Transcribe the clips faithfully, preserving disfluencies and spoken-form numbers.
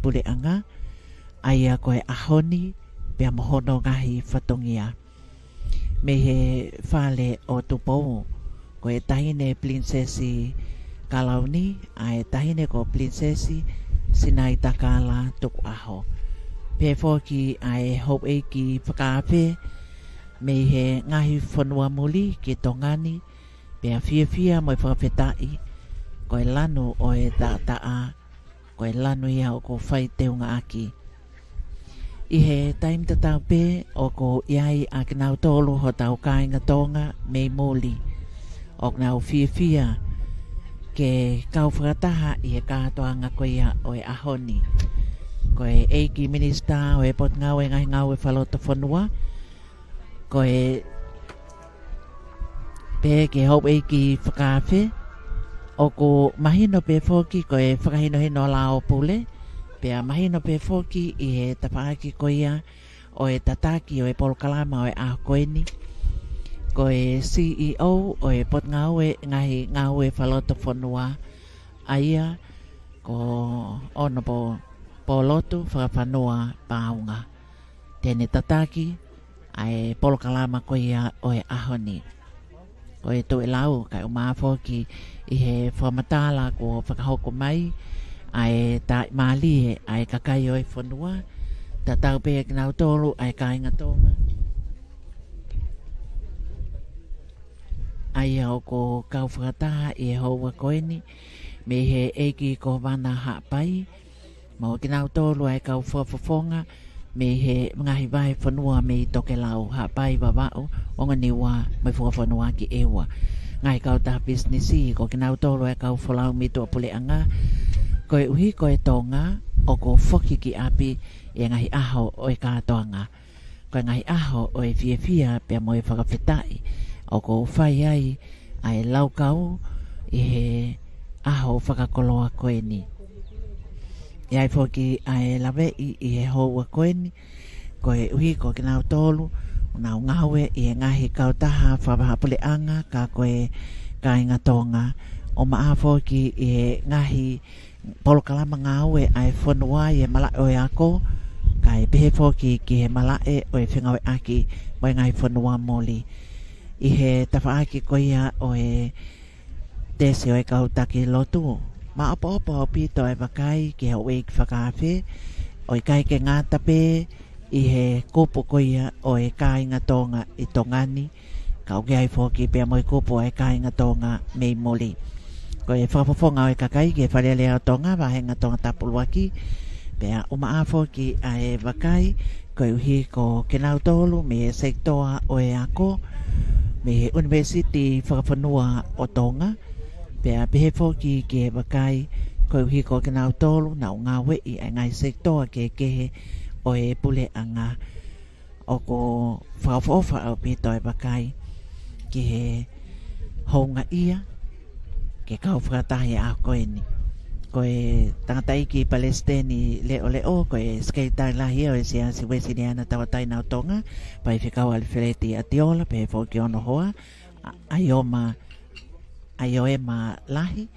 puleʻanga, ʻa ia ko e ʻaho ni, pea mo hono ngaahi fatongia. Mei he fale ʻo Tupou, ko e Taʻahine Pilinisesi Kalauni, ʻa e Taʻahine ko Pilinisesi Sinaitakala Tukuʻaho. Pehē foki ʻa e houʻeiki fakaafe, mei he ngaahi fonua muli ki Tonga ni, pea fiefia mo e fakafetaʻi, ko e lanu ʻo e taʻataʻa, ko e lanu ia ʻoku fai teungaʻaki. ʻI he taimi tatau pē ʻoku ʻi ai ʻa kinautolu hotau kāinga Tonga mei muli, ʻoku nau fiefia ke kau fakataha ʻi he kātoanga ko ia ʻo e ʻaho ni. Ko e ʻEiki Minisitā ʻo e Potungāue Ngaahi Ngāue Fakalotofonua, ko e pehē ki he houʻeiki fakaafe, ʻoku mahino pē foki ko e fakahinohino lao pule, pea mahino pē foki ʻi he tafaʻaki ko ia ʻo e tataki ʻo e polokalama ʻo e ʻaho ko eni, ko e CEO ʻo e Potungāue Ngaahi Ngāue Fakalotofonua, ʻa ia ko Honourable Polotu Fakafanua Paunga. Te ne tataki ʻa e polokalama ko ia ʻo e ʻaho ni. Ko e toe lau, kae ʻumaʻā foki ʻi he fakamatala kuo fakahoko mai, ʻa e taʻimālie ʻa e kakai ʻo e fonua, tatau pē kinautolu ʻa e kāinga Tonga, ʻa ia ʻoku kau fakataha ʻi he houa ko eni, mei he ʻEiki Kōvana Haʻapai, mo kinautolu ʻa e kau fakafofonga mei he ngaahi vahefonua mei Tokelau, Haʻapai, Vavaʻu, Ongo Niua, mo e Fakafonuaki ʻEua. Ngaahi kautaha pisinisi, ko kinautolu ʻa e kau folau mei tuʻapuleʻanga, koeʻuhi ko e Tonga ʻoku foki ki ʻapi ʻi he ngaahi ʻaho ʻo e kātoanga. Ko e ngaahi ʻaho ʻo e fiefia pea mo e fakafetaʻi, ʻoku fai ai ʻa e laukau ʻi he ʻaho fakakoloa ko eni. ʻI ai foki ʻa e laveʻi ʻi he houa ko eni, koeʻuhi ko kinautolu ʻoku nau ngāue ʻi he ngaahi kautaha fakavahaʻapuleʻanga, ka ko e kāinga Tonga, ʻumaʻā foki ʻi he ngaahi polokalama ngāue ʻa e fonua ʻi he malaʻe ʻo e ako, kae pehē foki ki he malaʻe ʻo e fengāueʻaki mo e ngaahi fonua muli. ʻI he tafaʻaki ko ia ʻo e tesi ʻo e kau taki lotu, maʻopoʻopo ʻaupito ʻa e vakai ki he houʻeiki fakaafe, ʻo ʻikai ke ngata pē ʻi he kupu ko ia ʻo e kāinga Tonga ʻi Tonga ni, ka ʻoku ʻi ai foki pea mo e kupu ʻa e kāinga Tonga mei muli. Ko e fakafofonga ʻo e kakai ki he Fale Alea ʻo Tonga, Vāhenga Tongatapu ʻUluaki, pea ʻumaʻā foki ʻa e vakai, koeʻuhi ko kinautolu mei he sekitoa ʻo e ako, mei he ʻUnivēsiti Fakafonua ʻo Tonga, pea pehē foki ki he vakai, koeʻuhi ko kinautolu naʻa nau ngāueʻi ʻa e ngaahi sekitoa kehekehe ʻo e puleʻanga. ʻOku fakaʻofoʻofa ʻaupito ʻa e vakai ki he houngaʻia ke kau fakataha ʻi he ʻaho ko eni. Ko e tangataʻeiki palesiteni leʻoleʻo, ko e sekelitali lahi ʻo e Siasi Uēsiliana Tauʻatāina ʻo Tonga, Faifekau ʻAlifeleti ʻAtiola, pehē foki hono hoa, ʻa, ʻAioma, ʻAioema Lahi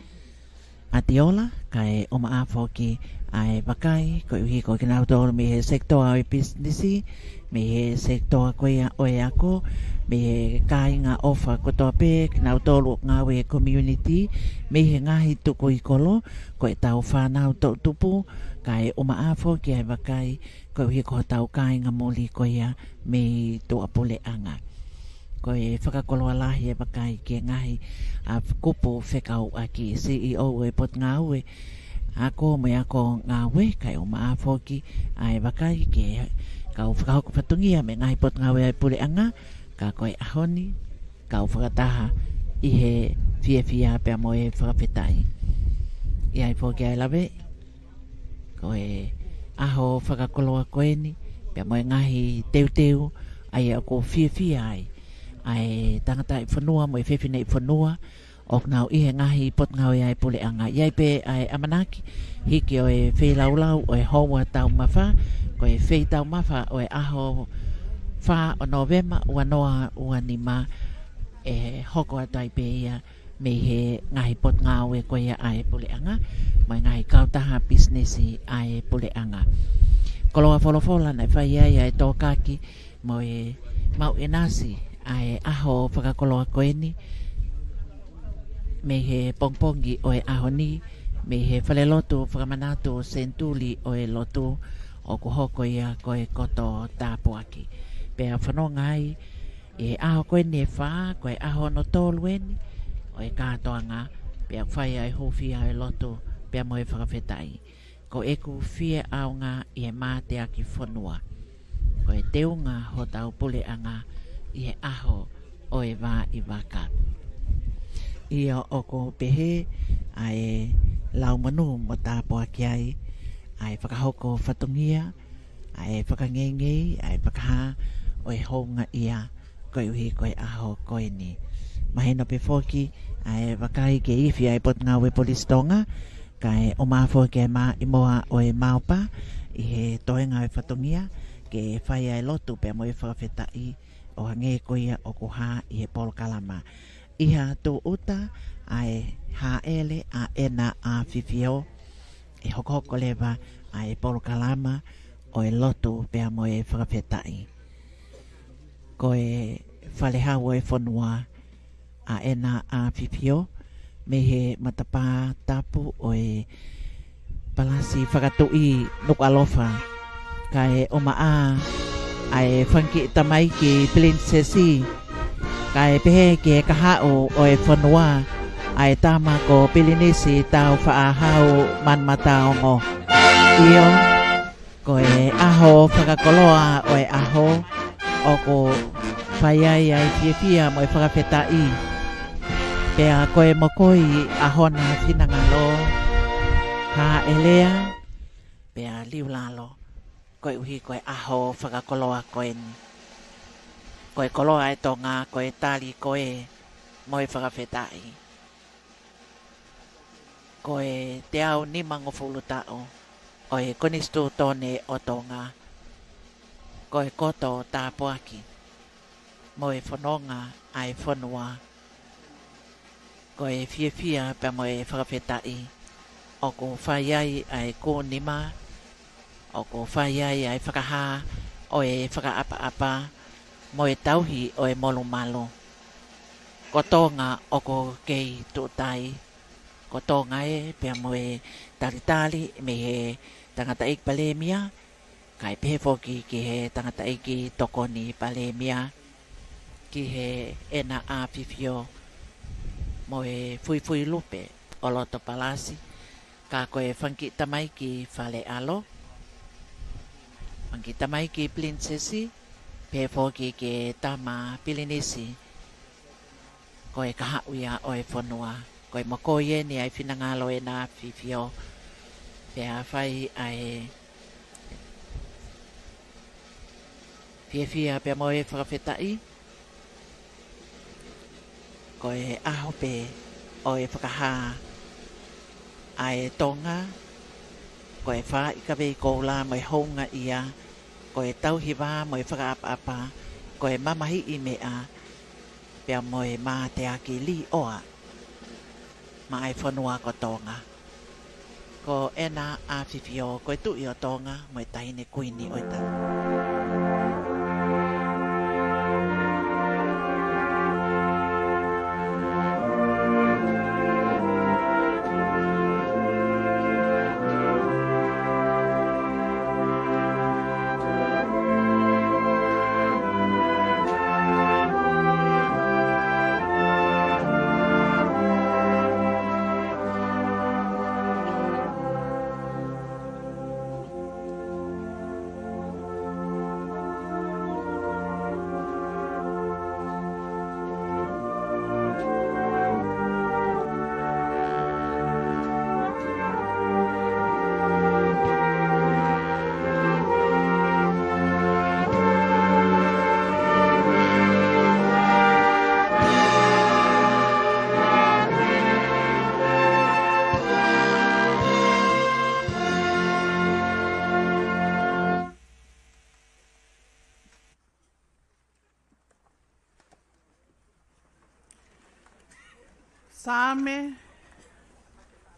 ʻAtiola, kae ʻumaʻā foki ʻa e vakai, koeʻuhi ko kinautolu mei he sekitoa ʻo e pisinisi, mei he sekitoa ko ia ʻo e ako, mei he kāinga ʻofa kotoa pē, kinautolu ʻoku ngāue he community, mei he ngaahi tukui kolo, ko ʻetau fānau toʻutupu, kae ʻumaʻā foki ʻa e vakai, koeʻuhi ko hotau kāinga muli ko ia mei tuʻapuleʻanga. Ko e fakakoloa lahi ʻa e vakai ki he ngaahi, ʻa, kupu fekauʻaki, CEO ʻo e Potungāue Ako mo e Ako Ngāue, kae ʻumaʻā foki ʻa e vakai ki he kau fakahoko fatongia mei he ngaahi potungāue ʻa e puleʻanga, ka ko e ʻaho ni, kau fakataha ʻi he fiefia pea mo e fakafetaʻi. ʻI ai foki ʻa e lave, ko e ʻaho fakakoloa ko eni, pea mo e ngaahi teuteu, ʻa ia ʻoku fiefia ai ʻa e tangataʻi fonua mo e fefineʻi fonua, ʻoku nau ʻi he ngaahi potungāue ʻa e puleʻanga. ʻI ai pē ʻa e ʻamanaki, hiki ʻo e feilaulau ʻo e houa taumafa, ko e feitaumafa ʻo e ʻaho fā ʻo Nōvema, ua noa ua nima, ʻe hoko atu ai pē ia mei he ngaahi potungāue ko ia ʻa e puleʻanga, mo e ngaahi kautaha pisinisi ʻa e puleʻanga. Koloa folofola naʻe fai ai ʻa e tōkaki mo e maʻu ʻinasi ʻa e ʻaho fakakoloa ko eni, mei he pongipongi ʻo e ʻaho ni, mei he falelotu fakamanatu Senituli ʻo e Lotu, ʻoku hoko ia ko e koto tāpuaki. Pea fononga ai ʻi he ʻaho ko eni ʻe fā, ko e ʻaho hono tolu eni ʻo e kātoanga, pea fai ai hūfia ʻo e lotu pea mo e fakafetaʻi. Ko ʻeku fie ʻaonga ʻi he mateaki fonua, ko e teunga hotau puleʻanga ʻi he ʻaho ʻo e vā ʻi vaka. ʻIo, ʻoku pehē ʻa e lau monū mo tāpuaki ai ʻa e fakahoko fatongia, ʻa e fakangeingei, ʻa e fakahā ʻo e houngaʻia koeʻuhi ko e ʻaho ko eni. Mahino pē foki ʻa e vakai ke ifi ʻa e Potungāue Polisi Tonga, kae ʻumaʻā foki ʻa e mā ʻi moa ʻo e maopa ʻi he toenga ʻo e fatongia, ke fai ʻa e lotu pea mo e fakafetaʻi ʻo hangē ko ia ʻoku hā ʻi he polokalama. ʻI ha tūʻuta ʻa e hāʻele ʻa ʻEna ʻAfifio, ʻe hokohoko leva ʻa e polokalama ʻo e lotu pea mo e fakafetaʻi. Ko e Falehau ʻo e Fonua ʻa ʻEna ʻAfifio, mei he matapā tapu ʻo e Palasi Fakatuʻi Nukuʻalofa, kae ʻumaʻā ʻa e fanga kiʻi tamaiki pilinisesi, kae pehē ki he kahaʻu ʻo e fonua, ʻa e tama ko Pilinisi Taufaʻahau Manumataongo. ʻIo, ko e ʻaho fakakoloa ʻo e ʻaho, ʻoku fai ai ʻa e fiefia mo e fakafetaʻi. Pea ko e mokoi ʻa hona finangalo, hāʻelea, pea liulalo, koeʻuhi ko e ʻaho fakakoloa ko eni. Ko e koloa ʻa e Tonga, ko e tali ko ē mo e fakafetaʻi. Ko e teau nimangofulu taʻu ʻo e Konisitūtone ʻo Tonga, ko e koto tāpuaki mo e fononga ʻa e fonua, ko e fiefia pea mo e fakafetaʻi, ʻoku fai ai ʻa e kū nima, ʻoku fai ai ʻa e fakahā ʻo e fakaʻapaʻapa mo e tauhi ʻo e molumalu. Ko Tonga ʻoku kei tuʻutai, ko Tonga ē, pea mo e talitali mei he tangataʻeiki Palēmia, kae pehē foki ki he tangataʻeiki tokoni Palēmia, ki he ʻEna ʻAfifio mo e fuifui lupe ʻo loto palasi, ka ko e fanga kiʻi tamaiki Fale ʻAlo, fanga kiʻi tamaiki pilinisesi, pehē foki ki he tama pilinisi, ko e kahaʻu ia ʻo e fonua. Ko e mokoi eni ʻa e finangalo ʻEna ʻAfifio, pea fai ʻa e fiefia pea mo e fakafetaʻi. Ko e ʻaho pē ʻo e fakahā ʻa e Tonga, ko e faaʻi kavei koula mo e houngaʻia, ko e tauhi vā mo e fakaʻapaʻapa, ko e mamahiʻi meʻa, pea mo e mateaki līʻoa maʻa e fonua ko Tonga. Ko ʻEna ʻAfifio, ko e Tuʻi ʻo Tonga mo e Taʻahine Kuini ʻo e Tonga. Saame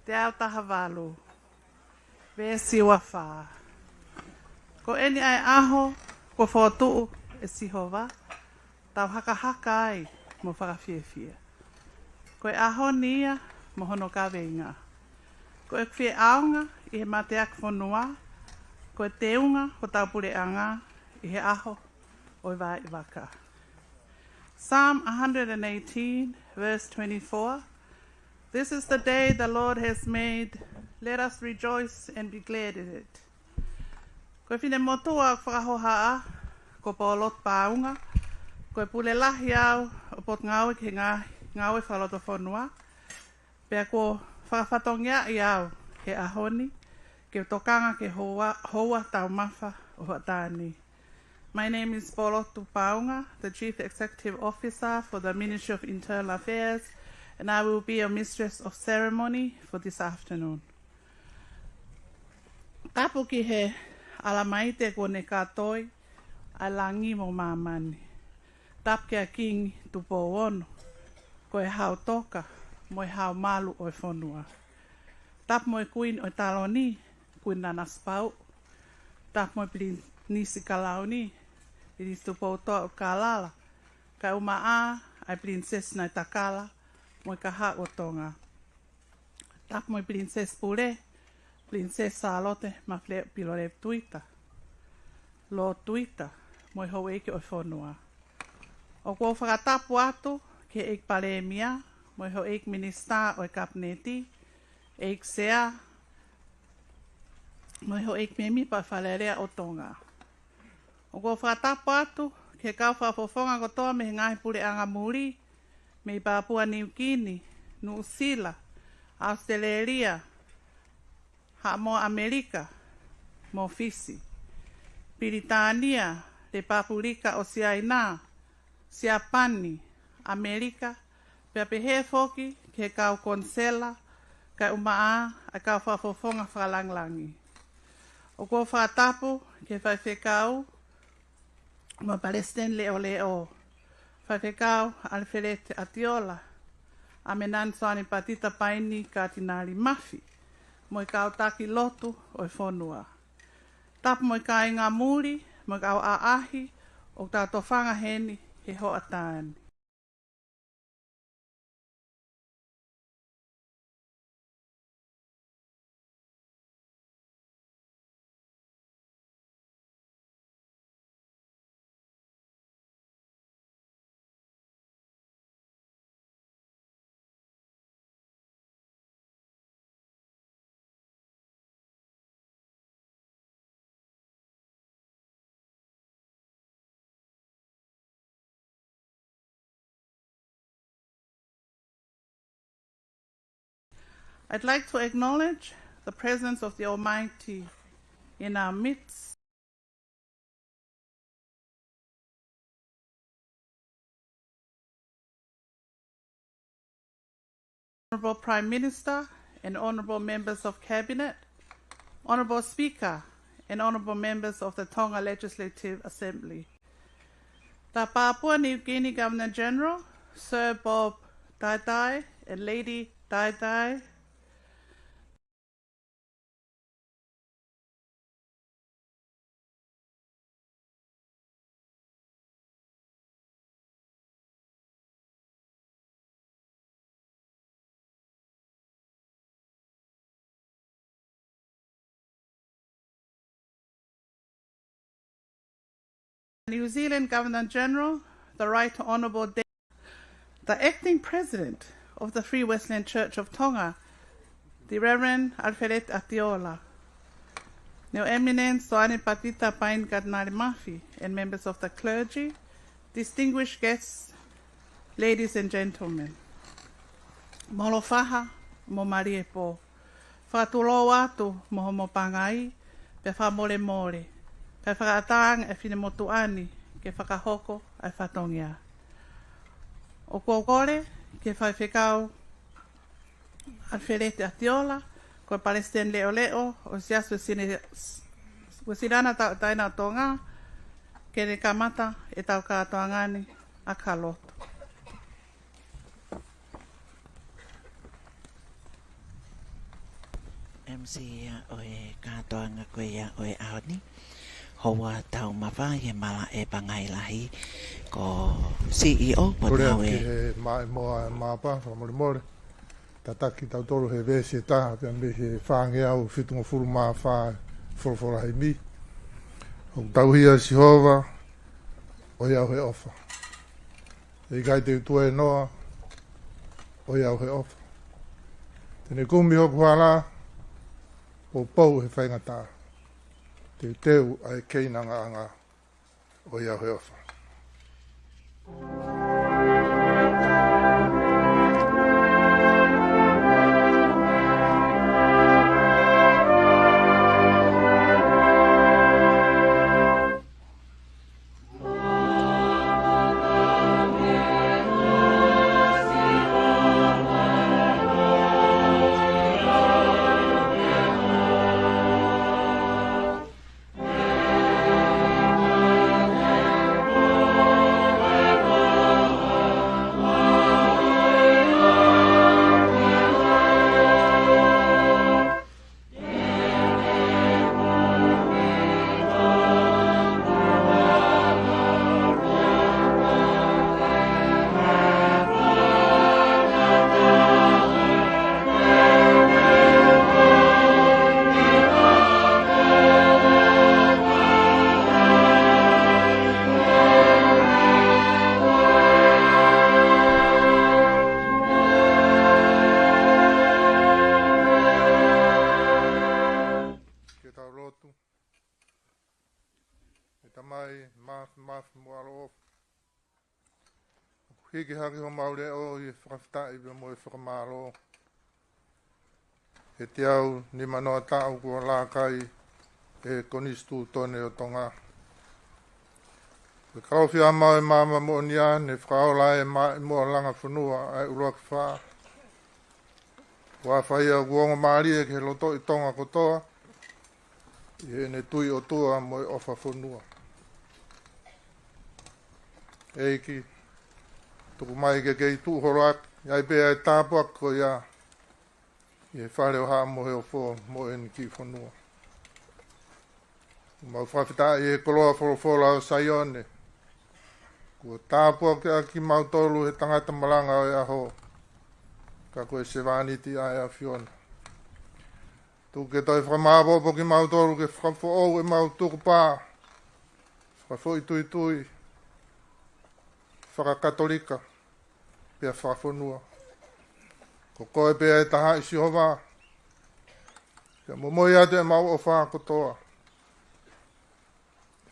teau taha valu, veesi ua fā. Ko eni ʻa e ʻaho kuo fokotuʻu ʻe Sihova, tau hakahaka ai mo fakafiefia. Ko e ʻaho ni ia mo hono kaveinga. Ko ʻeku fie ʻaonga ʻi he mateaki fonua, ko e teunga hotau puleʻanga ʻi he ʻaho ʻo e vaʻi vaka. Psalm a hundred and eighteen, verse twenty-four. This is the day the Lord has made. Let us rejoice and be glad in it. Ko e finemotuʻa ʻoku fakahohaʻa ko Pōlotu Paunga. Ko e pule lahi au ʻo e Potungāue ki he Ngā-, Ngāue Fakalotofonua. Pea kuo fakafatongiaʻi au he ʻaho ni ke u tokanga ki he houa, houa taumafa ʻo hoʻatā ni. My name is Pōlotu Paunga, the Chief Executive Officer for the Ministry of Internal Affairs, and I will be your mistress of ceremony for this afternoon. Tapu ki he ʻAlamaite kuo ne kātoi ʻa e langi mo māmani. Tapu kia Kingi Tupou Ono, ko e Hau Toka mo e Hau Malu ʻo e fonua. Tapu mo e Kuini ʻo e Taloni, Kuini Nanasipauʻu. Tapu mo e Pilinisi Kalauni, Pilinisi Tupoutoʻa ʻUlukalala, kae ʻumaʻā ʻa e Pilinisesi Naitakala mo e Kahaʻu ʻo Tonga. Tapu mo e Pilinisesi Pule, Pilinisesi Sālote Mafileʻo Pilolevu Tuita, Lord Tuita, mo e houʻeiki ʻo e fonua. ʻOku ou fakatapu atu ki he ʻEiki Palēmia mo e houʻeiki Minisitā ʻo e Kapineti, ʻEiki Sea, mo e houʻeiki mēmipa Fale Alea ʻo Tonga. ʻOku ou fakatapu atu ki he kau fakafofonga kotoa mei he ngaahi puleʻanga muli, mei Papua New Guinea, Nuʻusila, ʻAositelēlia, Haʻamoa ʻAmelika, mo Fisi, Pilitānia, Lepupulika ʻo Siaina, Siapani, ʻAmelika, pea pehē foki ki he kau konisela, kae ʻumaʻā ʻa e kau fakafofonga fakalāngilangi. ʻOku ou fakatapu ki he faifekau mo e Palesiteni Leʻoleʻo, Faifekau ʻAlifeleti ʻAtiola, ʻAmenani Soane Patita Paini Katinali Mafi, mo e kau taki lotu ʻo e fonua. Tapu mo e kāinga muli mo e kau ʻaʻahi ʻoku tau tofanga heni he hoʻatā ni. I'd like to acknowledge the presence of the Almighty in our midst. Honourable Prime Minister and honourable members of Cabinet, Honourable Speaker and honourable members of the Tonga Legislative Assembly. The Papua New Guinea Governor General, Sir Bob Taitai and Lady Taitai. New Zealand Governor General, the Right Honourable Da-, the Acting President of the Free Wesleyan Church of Tonga, the Reverend Alfred Atiola, Neo Eminence Soane Patita Paini Katinali Mafi, and members of the clergy, distinguished guests, ladies and gentlemen. Molofaha mo mālie e pō. Fakatulou atu mo homo pangai, pea fakamolemole, kae fakaʻatā ange e finemotuʻa ni ke fakahoko ʻa e fatongia. ʻOku ou kole ki he Faifekau ʻAlifeleti ʻAtiola, ko e Palesiteni Leʻoleʻo ʻo e Siasi Uesiliana Tauʻatāina ʻo Tonga, ke ne kamata ʻetau kātoanga ni ʻaki ha lotu. M C ia ʻo e kātoanga ko ia ʻo e ʻaho ni. Houa taumafa ʻi he malaʻe Pangai Lahi, ko C E O Pule Panaue. Ki he maʻimoa e mapa, fakamolemole. Tataki tautolu he veesi ʻe taha, pea mei he fāngeau fitungofulu mā fā folofola himi. ʻOku tauhi ʻa Sihova, ʻoiauē ʻofa. ʻE ʻikai te u tuēnoa, ʻoiauē ʻofa. Te ne kumi hoku hala, poupou he faingataʻa. Teuteu ʻa e keinangaʻanga, ʻoiauē ʻofa. Ke tau lotu. ʻE Tamai, māfimafi mo ʻaloʻofa. ʻOku hiki hake homau leʻo ʻi he fakafetaʻi pea mo e fakamālō. He teau nimanoa taʻu kuo laka ai e Konisitūtone ʻo Tonga. Ko e kalofiama ʻo e maama moʻonia ne fakaola e maʻimoa langa fonua ʻa e ʻUluaki Fā. Ko e fai ʻoku ongo mālie ki he lotoʻi Tonga kotoa, ʻi heʻene tui ʻOtua mo e ʻofa fonua. ʻEiki, tuku mai ke kei tuʻu holo ʻaki ai pē ʻa e tāpuaki ko ia, ʻi he fale ʻo Haʻa-mo-he-ofo mo ʻene kiʻi fonua. Mau fakafetaʻi he koloa folofola ʻo Saione. Kuo tāpuakiʻaki kimautolu he tangata malanga ʻo e ʻaho. Ka ko e sevāniti ʻa e ʻAfiona. Tuku ke toe fakamāʻopoʻopo kimautolu ke fakafoʻou ʻemau tukupā fakafoʻituitui, fakakatolika, pea fakafonua. Ko koe pē ʻa e taha ʻi Sihova. Pea momoi atu ʻemau ʻofa kotoa.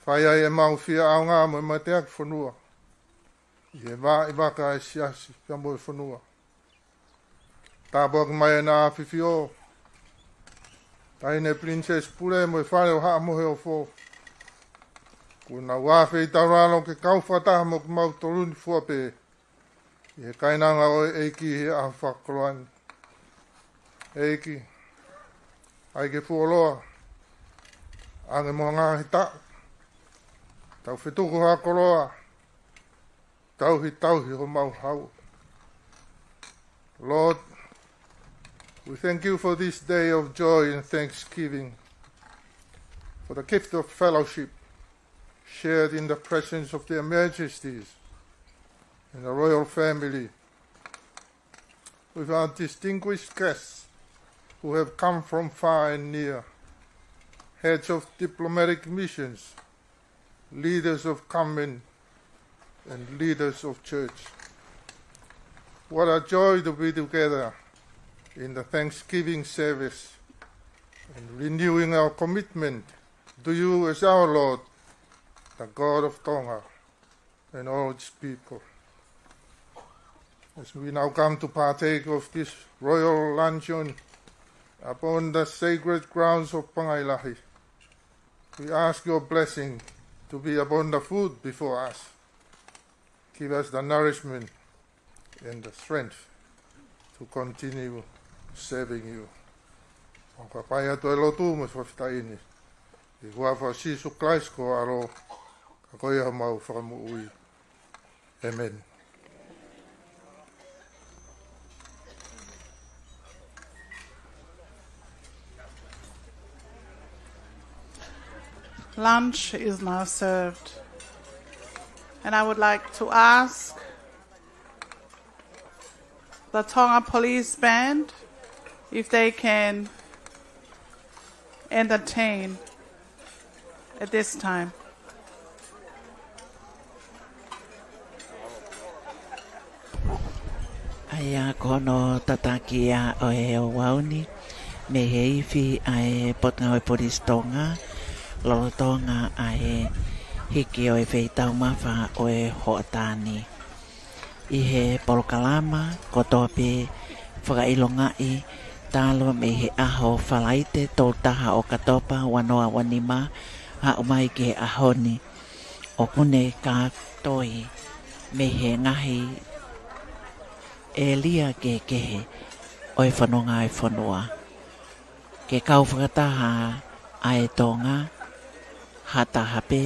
Fai ai ʻemau fie ʻaonga mo e mateaki fonua. ʻI he vaʻi vaka ʻa e siasi pea mo e fonua. Tāpuaki mai ʻEne ʻAfifio, Taʻahine Princess Pule mo e fale ʻo Haʻa-mo-he-ofo. Kuo nau afe ʻi taulalo ke kau fakataha mo kimautolu ni fua pē ʻi he kainanga ʻo e ʻEiki he ʻaho fakakoloa ni. ʻEiki, ʻai ke fuoloa ange mo e ngaahi taʻu. Tau fetuku ha koloa. Tauhi, tauhi homau hau. Lord, we thank you for this day of joy and thanksgiving, for the gift of fellowship shared in the presence of their majesties and the royal family, with our distinguished guests who have come from far and near, heads of diplomatic missions, leaders of government, and leaders of church. What a joy to be together in the Thanksgiving service and renewing our commitment to you as our Lord, the God of Tonga and all its people. As we now come to partake of this royal luncheon upon the sacred grounds of Pangai Lahi, we ask your blessing to be upon the food before us. Give us the nourishment and the strength to continue serving you. ʻOku ʻoatu ʻa e lotu mo e fakafetaʻi ni ʻi he huafa ʻo Sīsū Kalaisi ko ho ʻAlo, ka ko ia homau Fakamoʻui. ʻĒmeni. Lunch is now served. And I would like to ask the Tonga Police Band if they can entertain at this time. ʻA ia ko hono tataki ia ʻo e ouau ni mei he ifi ʻa e Potungāue Polisi Tonga, lolotonga ʻa e hiki ʻo e feitaumafa ʻo e hoʻatā ni. ʻI he polokalama kotoa pē fakaʻilongaʻi talu mei he ʻaho Falaite tolu taha ʻo ʻOkatopa ua noa ua nima, aʻu mai ki he ʻaho ni, ʻoku ne kātoi mei he ngaahi ʻēlia kehekehe ʻo e fononga ʻo e fonua. Ke kau fakataha ʻa e Tonga ha taha pē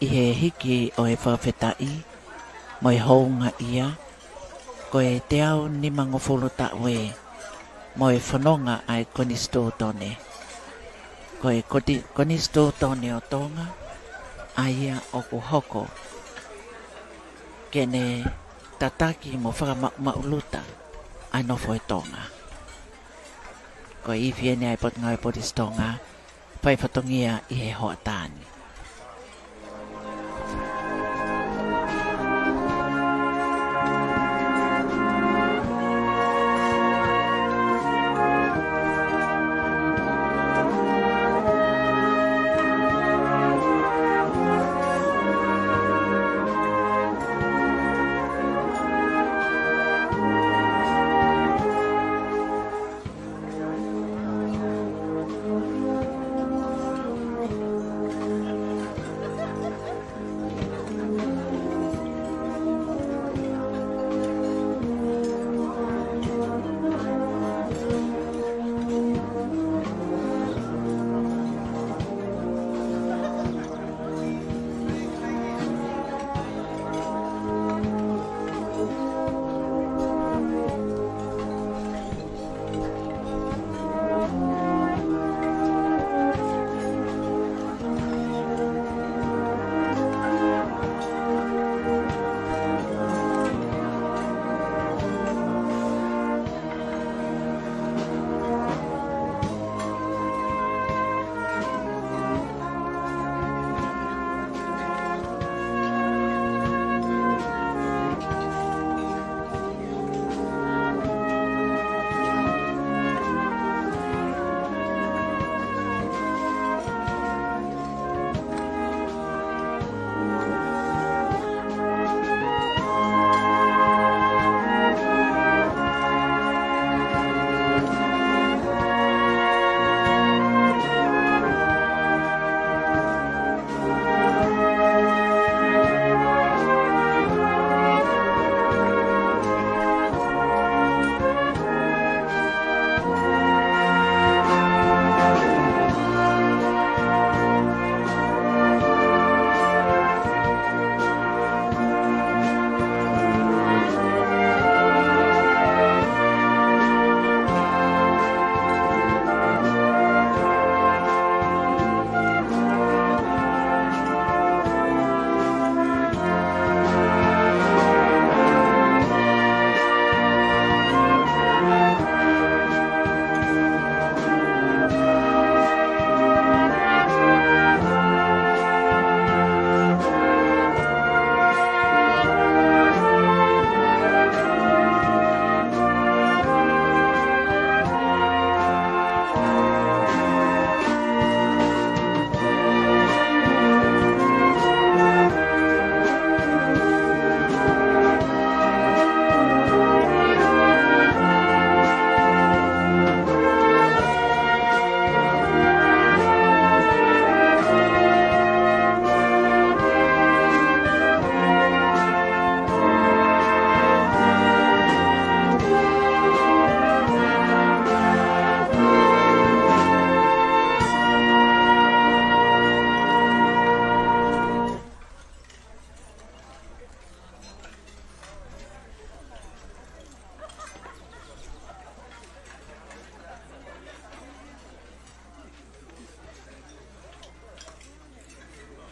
ʻi he hiki ʻo e fakafetaʻi mo e houngaʻia ko e teau nimangofulu taʻu ē mo e fononga ʻa e Konisitūtone. Ko e koti-, Konisitūtone ʻo Tonga, ʻa ia ʻoku hoko ke ne tataki mo fakamaʻumaʻuluta ʻa e nofo ʻo Tonga. Ko e ifi eni ʻa e Potungāue Polisi Tonga, fai fatongia ʻi he hoʻatā ni.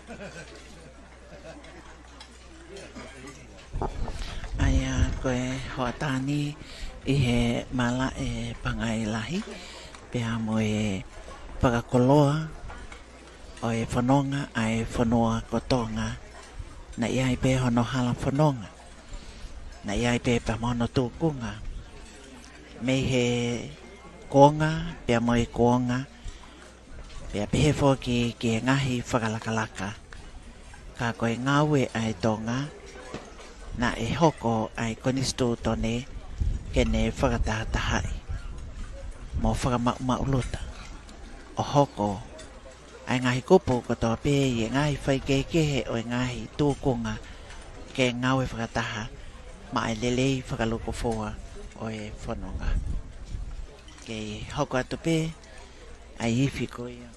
ʻA ia ko e hoʻatā ni ʻi he malaʻe Pangai Lahi, pea mo e fakakoloa ʻo e fononga ʻa e fonua ko Tonga. Naʻe ʻi ai pē hono hala fononga. Naʻe ʻi ai pē pea mo hono tūkunga. Mei he kuonga, pea mo e kuonga, pea pehē foki ki he ngaahi fakalakalaka. Ka ko e ngāue ʻa e Tonga, naʻe hoko ʻa e konisitūtone ke ne fakatahatahaʻi mo fakamaʻumaʻuluta ʻo hoko ʻa e ngaahi kupu kotoa pē ʻi he ngaahi faikehekehe ʻo e ngaahi tūkunga ke ngāue fakataha maʻa e lelei fakalūkufua ʻo e fononga. Kei hoko atu pē ʻa e ifi ko ia.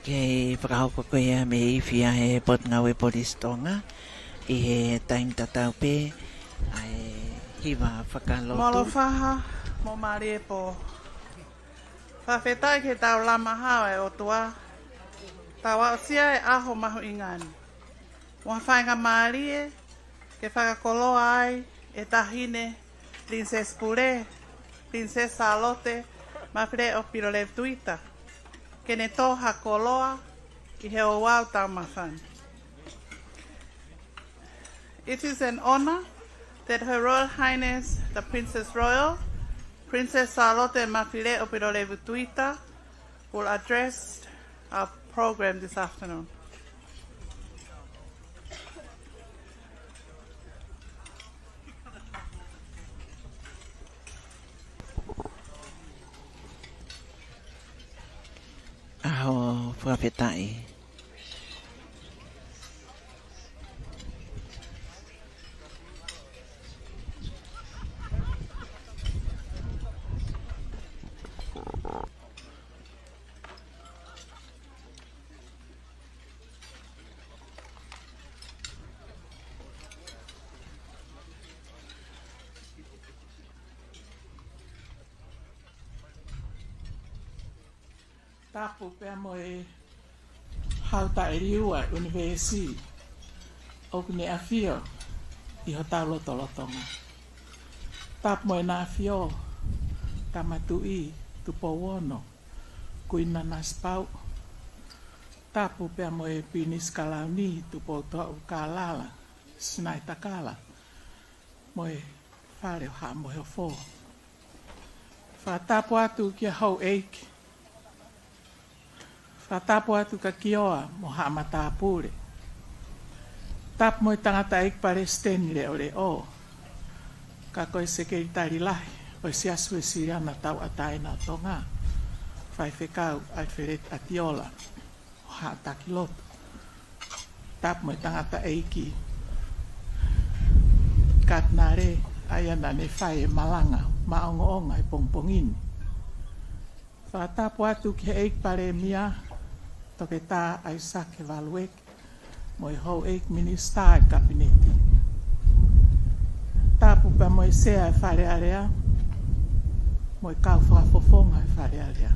Kei fakahoko ko ia mei he ifi ʻa e Potungāue Polisi Tonga ʻi he taimi tatau pē ʻa e hiva fakalotu. Molo faha mo mālie pō. Fakafetaʻi ki he tau lama hao ʻa e ʻOtua, tau aʻusia e ʻaho mahuʻinga ni mo ha faingamālie ke fakakoloa ai e Taʻahine Pilinisesi Pule, Pilinisesi Sālote Mafileʻo Pilolevu Tuita, Ke ne tō ha koloa ʻi he ouau taumafa ni. It is an honor that Her Royal Highness the Princess Royal, Princess Sālote Mafileʻo Pilolevu Tuita, will address our program this afternoon. ʻAho fakafetaʻi. Tapu pea mo e Hau Taʻeliua ʻUnivēsi ʻoku ne ʻafio ʻi hotau lotolotonga. Tapu mo ʻEna ʻAfio, Tama Tuʻi Tupou Ono, Kuini Nanasipauʻu. Tapu pea mo e Pilinisi Kalauni Tupoutoʻu Kalala Sinaitakala, mo e Fale ʻo Haʻa Moheofo. Fakatapu atu kia Houʻeiki. Fakatapu atu kia Kioa mo Haʻa Matāpule. Tapu mo e Tangataʻeiki Palesiteni Leʻoleʻo, ka ko e Sekelitali Lahi ʻo e Siasi Uēsiliana Tauʻatāina ʻo Tonga, Faifekau ʻAlifeleti ʻAtiola ʻo Haʻa Taki Lotu. Tapu mo e Tangataʻeiki Katinale, ʻa ia naʻa ne fai e malanga maʻongoʻonga he pongipongi ni. Fakatapu atu ki he ʻEiki Palēmia, Toketā ʻAisake Valueke, mo e Houʻeiki Minisitā ʻo e Kapineti. Tapu pea mo e Sea ʻo e Fale Alea, mo e kau fakafofonga ʻo e Fale Alea.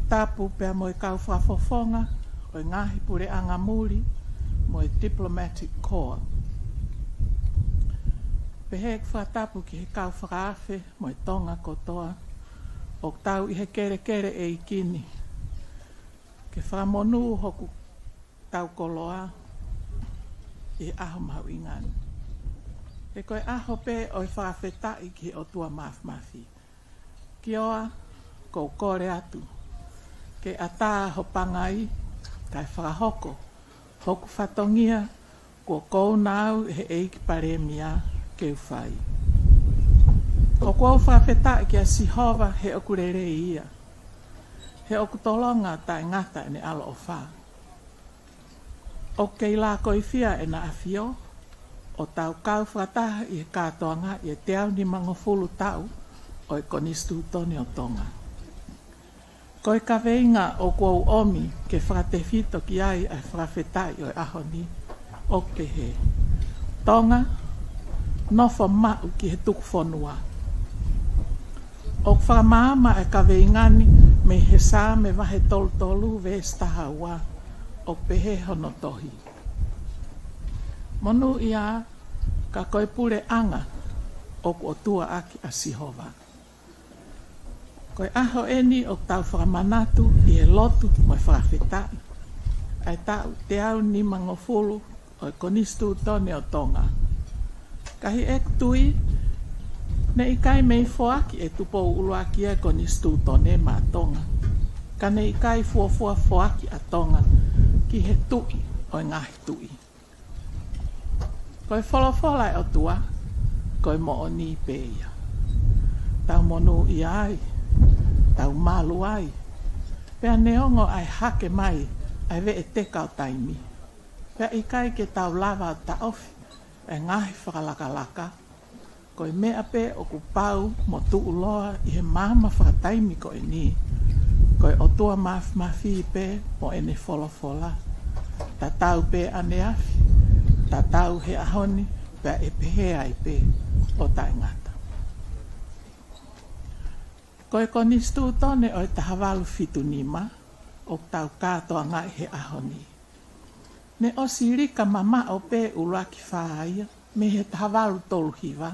Tapu pea mo e kau fakafofonga ʻo e ngaahi puleʻanga muli mo e Diplomatic Corps. Pehē ʻeku fakatapu ki he kau fakaafe mo e Tonga kotoa ʻoku tau ʻi he kelekele ʻeiki ni ke fakamonū hotau koloa ʻi he ʻaho mahuʻinga ni. He ko e ʻaho pē ʻo e fakafetaʻi ki he ʻOtua Māfimafi. Kioa, ʻoku ou kole atu ke ʻatā ho pangai kae fakahoko hoku fatongia kuo kouna au ʻe he ʻEiki Palēmia ke u fai. ʻOku ou fakafetaʻi kia Sihova he ʻoku lelei ia, he ʻoku tolonga taʻengata ʻene ʻaloʻofa. ʻOku kei lakoifia ʻEna ʻAfio ʻo tau kau fakataha ʻi he kātoangaʻi e teau nimangofulu taʻu ʻo e Konisitūtone ʻo Tonga. Ko e kaveinga ʻoku ou ʻomi ke fakatefito ki ai ʻa e fakafetaʻi ʻo e ʻaho ni ʻoku pehē: Tonga, nofo maʻu ki he tuku fonua. ʻOku fakamaama e kaveinga ni mei he Saame vahe tolu tolu veesi taha ua, ʻoku pehē hono tohi: Monūʻia, ka ko e puleʻanga ʻoku ʻotua ʻaki ʻa Sihova. Ko e ʻaho eni ʻoku tau fakamanatu ʻi he lotu mo e fakafetaʻi ʻa e taʻu teau nimangofulu ʻo e Konisitūtone ʻo Tonga. Ka ʻi heʻeku tui, naʻe ʻikai mei foaki ʻe Tupou ʻUluaki ʻa e Konisitūtone maʻa Tonga, ka naʻe ʻikai fuofua foaki ʻa Tonga ki he Tuʻi ʻo e ngaahi tuʻi. Ko e folofola ʻa e ʻOtua, ko e moʻoni pē ia. Tau monūʻia ai, tau malu ai, pea neongo ʻa e hake mai ʻa e veʻeteka ʻo taimi, pea ʻikai ke tau lava ʻo taʻofi e ngaahi fakalakalaka, ko e meʻa pē ʻoku pau mo tuʻuloa ʻi he maama fakataimi ko eni, ko e ʻOtua Māfimafi pē mo ʻene folofola. Tatau pē ʻaneafi, tatau he ʻaho ni, pea ʻe pehē ai pē ʻo taʻengata. Ko e Konisitūtone ʻo e taha valu fitu nima ʻoku tau kātoangaʻi he ʻaho ni, ne ʻosi lika mamaʻo pē ʻuluaki fā ia mei he taha valu tolu hiva,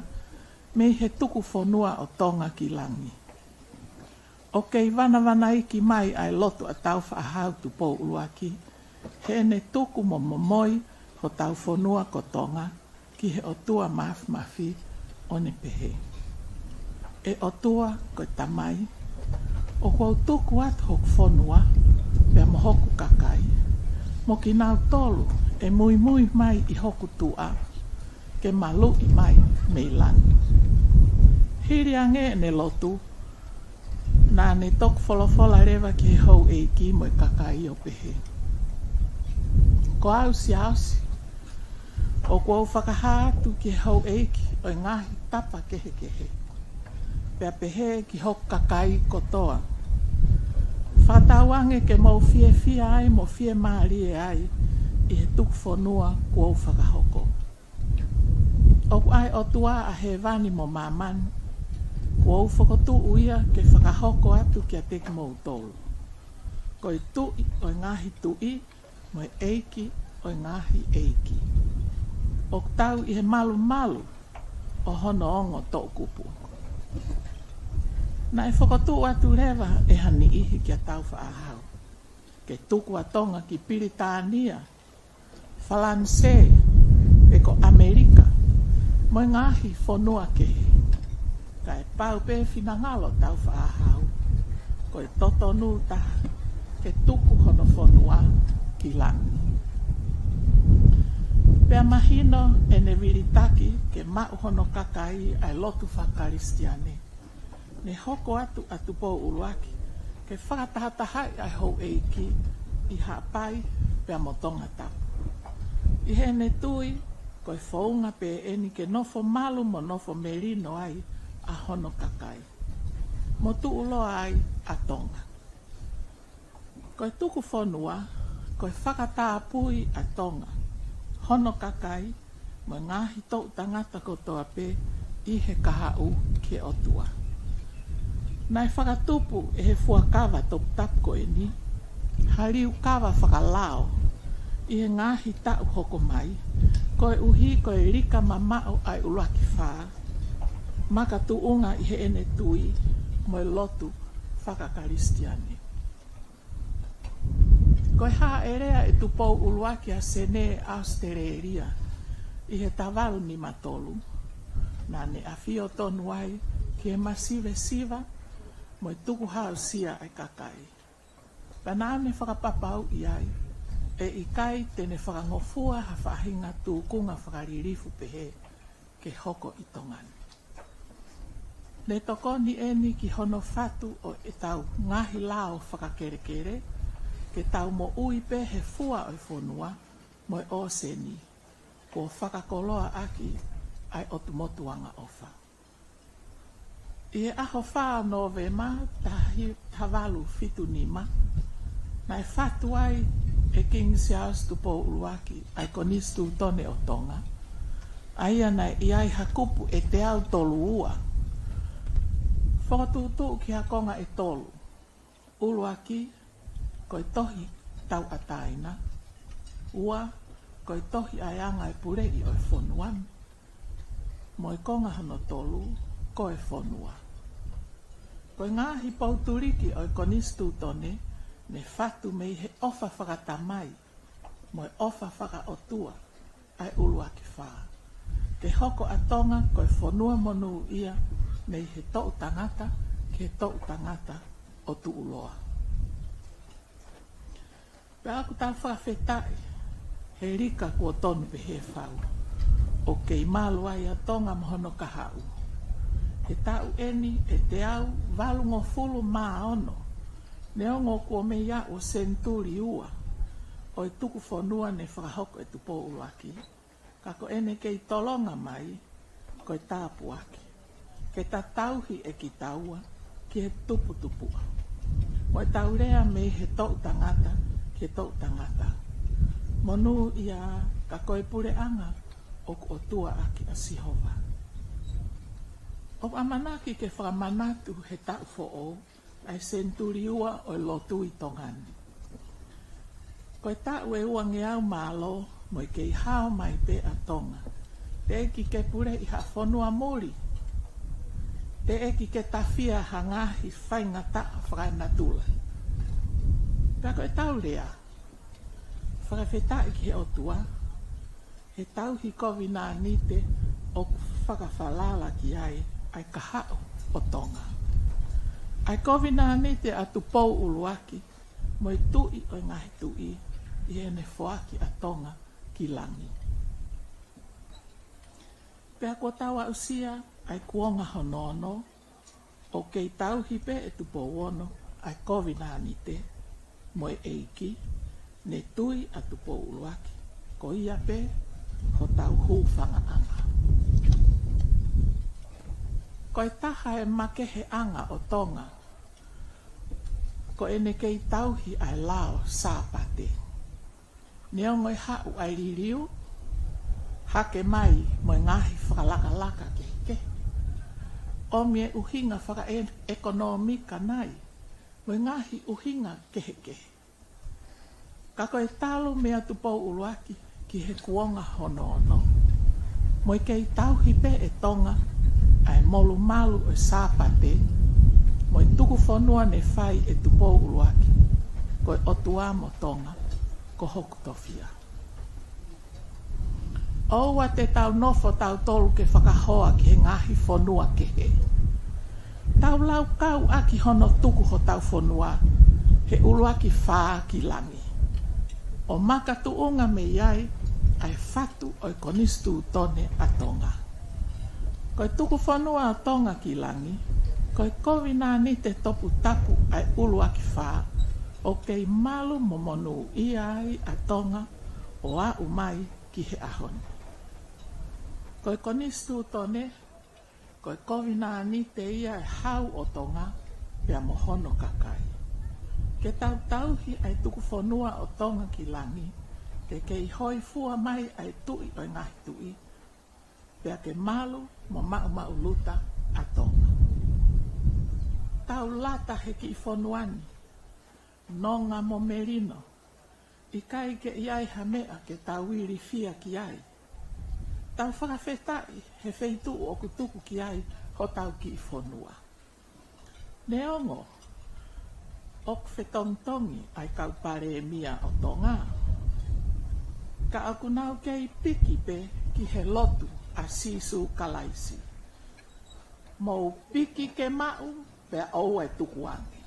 mei he tuku fonua ʻo Tonga ki langi. ʻOku kei vanavanaiki mai ʻa e lotu ʻa Tāufaʻāhau Tupou ʻUluaki, heʻene tuku mo momoi hotau fonua ko Tonga ki he ʻOtua Māfimafi, ʻo ne pehē: ʻE ʻOtua ko e Tamai, ʻoku ou tuku atu hoku fonua pea mo hoku kakai, mo kinautolu ʻe muimui mai ʻi hoku tuʻa, ke maluʻi mai mei langi. Hili ange ʻene lotu, naʻa ne toki folofola leva ki he houʻeiki mo e kakai ʻo pehē: Ko au Siaosi, ʻoku ou fakahā atu ki he houʻeiki ʻo e ngaahi tapa kehekehe, pea pehē ki hoku kakai kotoa, fakatauange ke mou fiefia ai mo fiemālie ai ʻi he tuku fonua kuo u fakahoko. ʻOku ʻa e ʻOtua ʻa hēvani mo māmani, kuo u fokotuʻu ia ke fakahoko atu kiate kimoutolu, ko e Tuʻi ʻo e ngaahi tuʻi, mo e ʻEiki ʻo e ngaahi ʻeiki. ʻOku tau ʻi he malumalu ʻo hono ongo toʻukupu. Naʻe fokotuʻu atu leva ʻe ha niʻihi kia Tāufaʻāhau ke tuku ʻa Tonga ki Pilitānia, Falanisē, pe ko ʻAmelika, mo e ngaahi fonua kehe. Kae pau pē finangalo Tāufaʻāhau, ko e totonu taha ke tuku hono fonua ki langi. Pea mahino ʻene vilitaki ke maʻu hono kakai ʻa e lotu fakakalisitiane, ne hoko atu ʻa Tupou ʻUluaki ke fakatahatahaʻi ʻa e houʻeiki ʻi Haʻapai pea mo Tongatapu, ʻi heʻene tui ko e founga pē ʻeni ke nofo malu mo nofo melino ai ʻa hono kakai, mo tuʻuloa ai ʻa Tonga. Ko e tuku fonua, ko e fakatāpui ʻa Tonga, hono kakai, mo e ngaahi toʻutangata kotoa pē ʻi he kahaʻu ki he ʻOtua. Naʻe fakatupu ʻe he fuakava toputapu ko ʻeni ha liukava fakalao ʻi he ngaahi taʻu hoko mai, koeʻuhi ko e lika mamaʻo ʻa e ʻUluaki Fā, makatuʻunga ʻi heʻene tui mo e lotu fakakalisitiane. Ko e hāʻele ʻa Tupou ʻUluaki ʻa Senē, ʻAositelēlia, ʻi he taha valu nima tolu, naʻa ne ʻafio tonu ai ki he masivesiva mo e tukuhāusia ʻa e kakai. Pea naʻa ne fakapapauʻi ai ʻe ʻikai te ne fakangofua ha faʻahinga tūkunga fakalilifu pehē ke hoko ʻi Tonga ni. Ne tokoni ʻeni ki hono fatu ʻo ʻetau ngaahi lao fakakelekele, ke tau moʻui pē he fua ʻo e fonua mo e ʻōseni, kuo fakakoloa ʻaki ʻa e ʻOtu Motu Angaʻofa. ʻI he ʻaho fā Nōvema, taha valu fitu nima, naʻe fatu ai ʻe Kingi Siaosi Tupou ʻUluaki ʻa e Konisitūtone ʻo Tonga, ʻa ia naʻe ʻi ai ha kupu ʻe teau tolu ua, fokotuʻutuʻu ki ha konga ʻe tolu. ʻUluaki, ko e tohi tauʻatāina. Ua, ko e tohi ʻa e anga e puleʻi ʻo e fonua ni. Mo e konga hono tolu, ko e fonua. Ko e ngaahi poutuliki ʻo e Konisitūtone ne fatu mei he ʻofa fakatamai mo e ʻofa fakaʻotua ʻa e ʻUluaki Fā, ke hoko ʻa Tonga ko e fonua monūʻia mei he toʻutangata ki he toʻutangata ʻo tuʻuloa. Pea ʻoku tau fakafetaʻi he lika kuo tonu pehē fau, ʻoku kei malu ai ʻa Tonga mo hono kahaʻu. He taʻu ʻeni ʻe teau valungofulu mā ono, neongo kuo mei aʻu ʻo senituli ua ʻo e tuku fonua ne fakahoko ʻe Tupou ʻUluaki, ka ko ʻene kei tolonga mai ko e tāpuaki, ke tatauhi ʻe kitaua ki he tuputupuʻa, mo ʻetau lea mei he toʻutangata ki he toʻutangata: Monūʻia, ka ko e puleʻanga ʻoku ʻOtua ʻaki ʻa Sihova. ʻOku ʻamanaki ke fakamanatu he taʻu foʻou ʻa e senituli ua ʻo e lotu ʻi Tonga ni. Ko e taʻu ʻe uangeau mālō mo e kei hao mai pē ʻa Tonga, teʻeki ke puleʻi ha fonua muli. teʻeki ke tafia ha ngaahi faingataʻa fakaenatula. Pea ko ʻetau lea, fakafetaʻi ki he ʻOtua, he tauhi kovinānite ʻoku fakafalala ki ai ʻa e kahaʻu ʻo Tonga. ʻA e kovinānite ʻa Tupou ʻUluaki mo e Tuʻi ʻo e Ngaahi Tuʻi ʻi heʻene foaki ʻa Tonga ki langi. Pea kuo tau aʻusia ʻa e kuonga hono ono, ʻoku kei tauhi pē ʻe Tupou Ono ʻa e kovinānite mo e ʻEiki, ne tui ʻa Tupou ʻUluaki, ko ia pē hotau hūfangaʻanga. Ko e taha e makeheʻanga ʻo Tonga, ko ʻene kei tauhi ʻa e lao Sāpate. Neongo e haʻu ʻa e liliu, hake mai mo e ngaahi fakalakalaka kehekehe, ʻomi e ʻuhinga fakaʻekonōmika nai, mo e ngaahi ʻuhinga kehekehe. Ka ko e talu meia Tupou ʻUluaki ki he kuonga hono ono, mo e kei tauhi pē ʻe Tonga ʻa e molumalu ʻo e Sāpate, mo e tuku fonua ne fai ʻe Tupou ʻUluaki, ko e ʻOtua mo Tonga, ko hoku tofiʻa. ʻOua te tau nofo tautolu ke fakahoa ki he ngaahi fonua kehe. Tau laukau ʻaki hono tuku hotau fonua he ʻUluaki Fā ki langi, ʻo makatuʻunga mei ai ʻa e fatu ʻo e Konisitūtone ʻa Tonga. Ko e tuku fonua ʻo Tonga ki langi, ko e kovinānite toputapu ʻa e ʻUluaki Fā, ʻoku kei malu mo monūʻia ai ʻa Tonga ʻo aʻu mai ki he ʻaho ni. Ko e Konisitūtone, ko e kovinānite ia ʻa e Hau ʻo Tonga pea mo hono kakai. Ke tau tauhi ʻa e tuku fonua ʻo Tonga ki langi, ke kei hōifua mai ʻa e Tuʻi ʻo e Ngaahi Tuʻi, pea ke malu mo maʻumaʻuluta ʻa Tonga. Tau lata he kiʻi fonua ni, nonga mo melino, ʻikai ke ʻi ai ha meʻa ke tau ilifia ki ai. Tau fakafetaʻi he feituʻu ʻoku tuku ki ai hotau kiʻi fonua. Neongo ʻoku fetongitongi ʻa e kau palēmia ʻo Tonga, ka ʻoku nau kei piki pē ki he lotu ʻa Sīsū Kalaisi. Mou piki ke maʻu, pea ʻoua ʻe tukuange.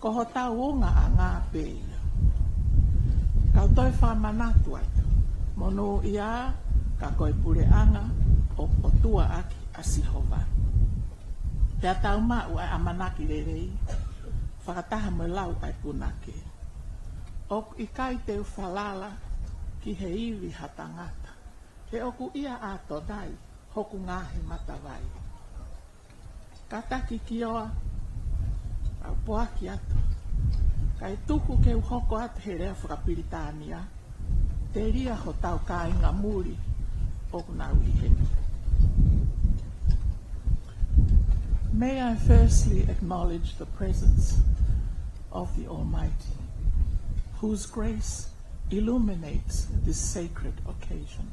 Ko hotau ungaʻanga pē ia. Kau toe fakamanatu atu, monūʻia ka ko e puleʻanga ʻoku ʻotua ʻaki ʻa Sihova. Pea tau maʻu ʻa e ʻamanaki lelei, fakataha mo e lau ʻa e punake: ʻOku ʻikai te u falala ki he ivi ha tangata, he ʻoku ʻia ʻa ʻAtonai hoku ngaahi matavai. Kātaki Kioa, ʻa e poaki atu. Kae tuku ke u hoko atu he lea fakapilitānia, telia hotau kāinga muli ʻoku nau ʻi heni. May I firstly acknowledge the presence of the Almighty, whose grace illuminates this sacred occasion,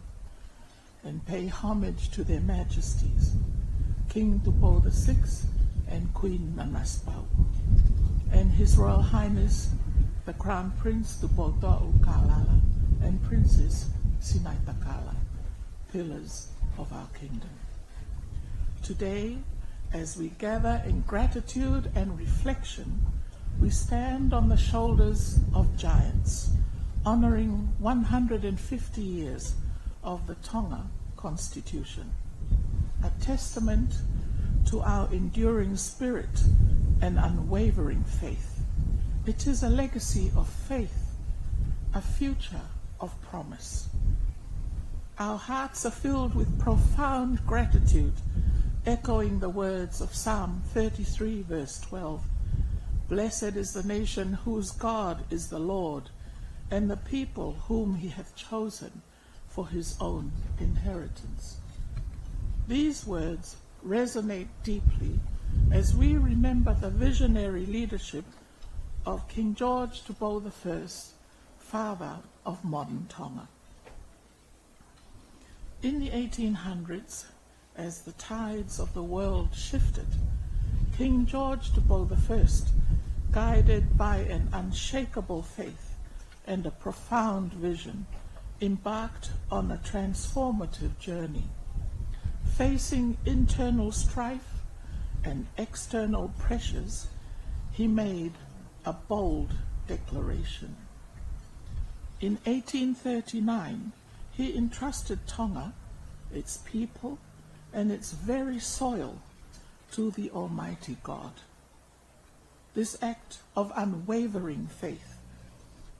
and pay homage to their majesties, King Tupou the sixth and Queen Nanasipauʻu, and His Royal Highness the Crown Prince Tupoutoʻa ʻUlukālala and Princess Sinaitakala, pillars of our kingdom. Today, as we gather in gratitude and reflection, we stand on the shoulders of giants, honoring one hundred and fifty years of the Tonga Constitution, a testament to our enduring spirit and unwavering faith. It is a legacy of faith, a future of promise. Our hearts are filled with profound gratitude, echoing the words of Psalm thirty-three, verse twelve: "Blessed is the nation whose God is the Lord, and the people whom he hath chosen for his own inheritance." These words resonate deeply as we remember the visionary leadership of King George Tupou the First, father of modern Tonga. In the eighteen hundreds, As the tides of the world shifted, King George Tupou the First, guided by an unshakable faith and a profound vision, embarked on a transformative journey. Facing internal strife and external pressures, he made a bold declaration. In eighteen thirty-nine, he entrusted Tonga, its people, and its very soil to the Almighty God. This act of unwavering faith,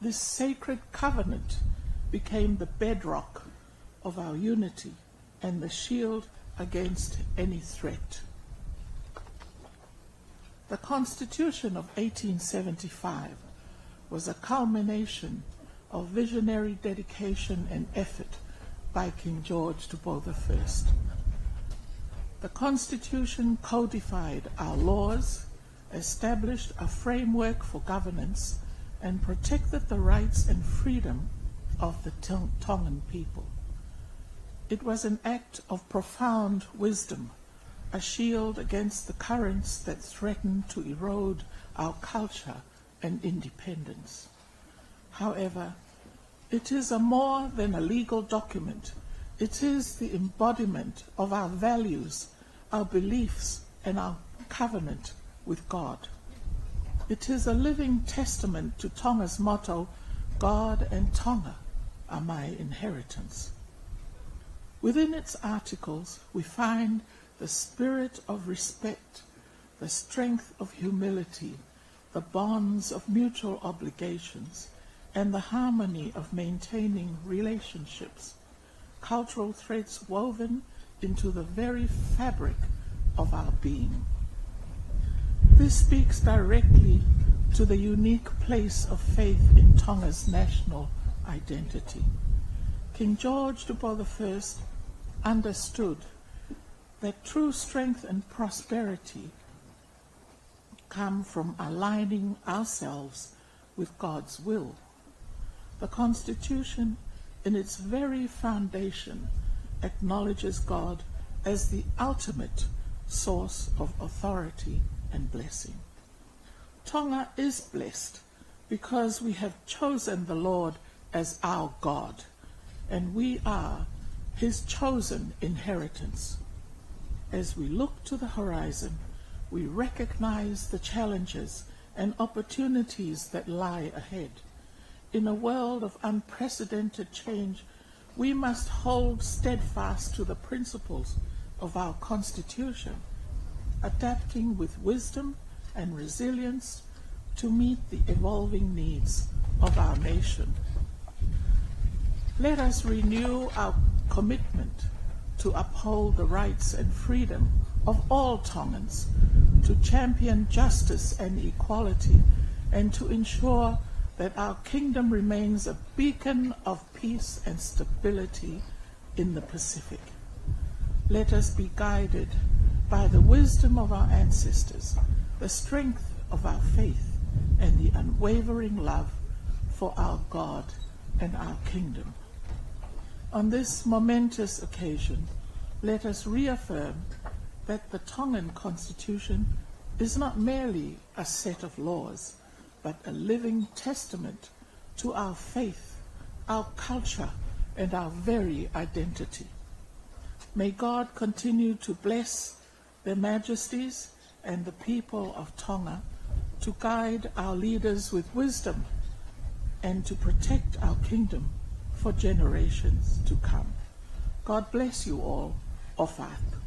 this sacred covenant, became the bedrock of our unity and the shield against any threat. The Constitution of eighteen seventy-five was a culmination of visionary dedication and effort by King George Tupou the First. The Constitution codified our laws, established a framework for governance, and protected the rights and freedom of the Tong-, Tongan people. It was an act of profound wisdom, a shield against the currents that threaten to erode our culture and independence. However, it is a more than a legal document. It is the embodiment of our values, our beliefs, and our covenant with God. It is a living testament to Tonga's motto, "God and Tonga are my inheritance." Within its articles, we find the spirit of respect, the strength of humility, the bonds of mutual obligations, and the harmony of maintaining relationships, cultural threads woven into the very fabric of our being. This speaks directly to the unique place of faith in Tonga's national identity. King George Tupou the First understood that true strength and prosperity come from aligning ourselves with God's will. The Constitution, in its very foundation, acknowledges God as the ultimate source of authority and blessing. Tonga is blessed because we have chosen the Lord as our God, and we are his chosen inheritance. As we look to the horizon, we recognize the challenges and opportunities that lie ahead. In a world of unprecedented change, we must hold steadfast to the principles of our Constitution, adapting with wisdom and resilience to meet the evolving needs of our nation. Let us renew our commitment to uphold the rights and freedom of all Tongans, to champion justice and equality, and to ensure that our kingdom remains a beacon of peace and stability in the Pacific. Let us be guided by the wisdom of our ancestors, the strength of our faith, and the unwavering love for our God and our kingdom. On this momentous occasion, let us reaffirm that the Tongan Constitution is not merely a set of laws, but a living testament to our faith, our culture, and our very identity. May God continue to bless Their Majesties and the people of Tonga, to guide our leaders with wisdom and to protect our kingdom for generations to come. God bless you all. ʻOfa atu.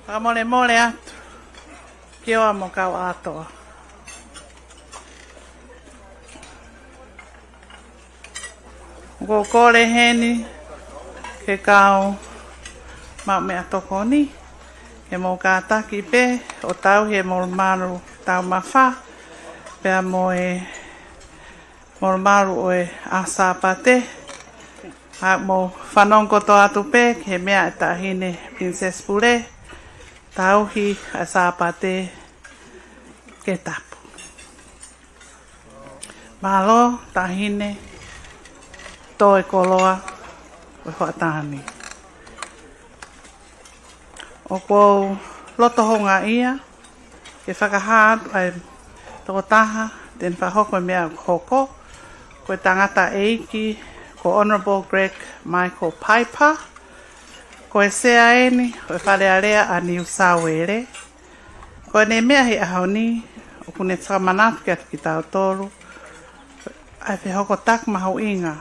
Fakamolemole atu ki ʻOa mo Kauʻatoa. ʻOku ou kole heni ke kau maʻu meʻatokoni, ke mou kātaki pē ʻo tauhi e molumalu taumafa, pea mo e molumalu ʻo e ʻaho Sāpate, ʻA mo fanongo kotoa atu pē ki he meʻa ʻa e Taʻahine Princess Pule, tauhi ʻa e Sāpate ke tapu. Mālō, Taʻahine, tō e koloa ʻo e hoʻatā ni. ʻOku ou loto houngaʻia ke fakahā atu ʻa e tokotaha te ne fakahoko e meʻa ʻoku hoko, ko e tangataʻeiki ko Honourable Greg Michael Piper, ko e Sea eni ʻo e Fale Alea ʻa New South Wales. Ko ʻene meʻa he ʻaho ni, ʻoku ne fakamanatu kiate kitautolu ʻa e fehokotaki mahuʻinga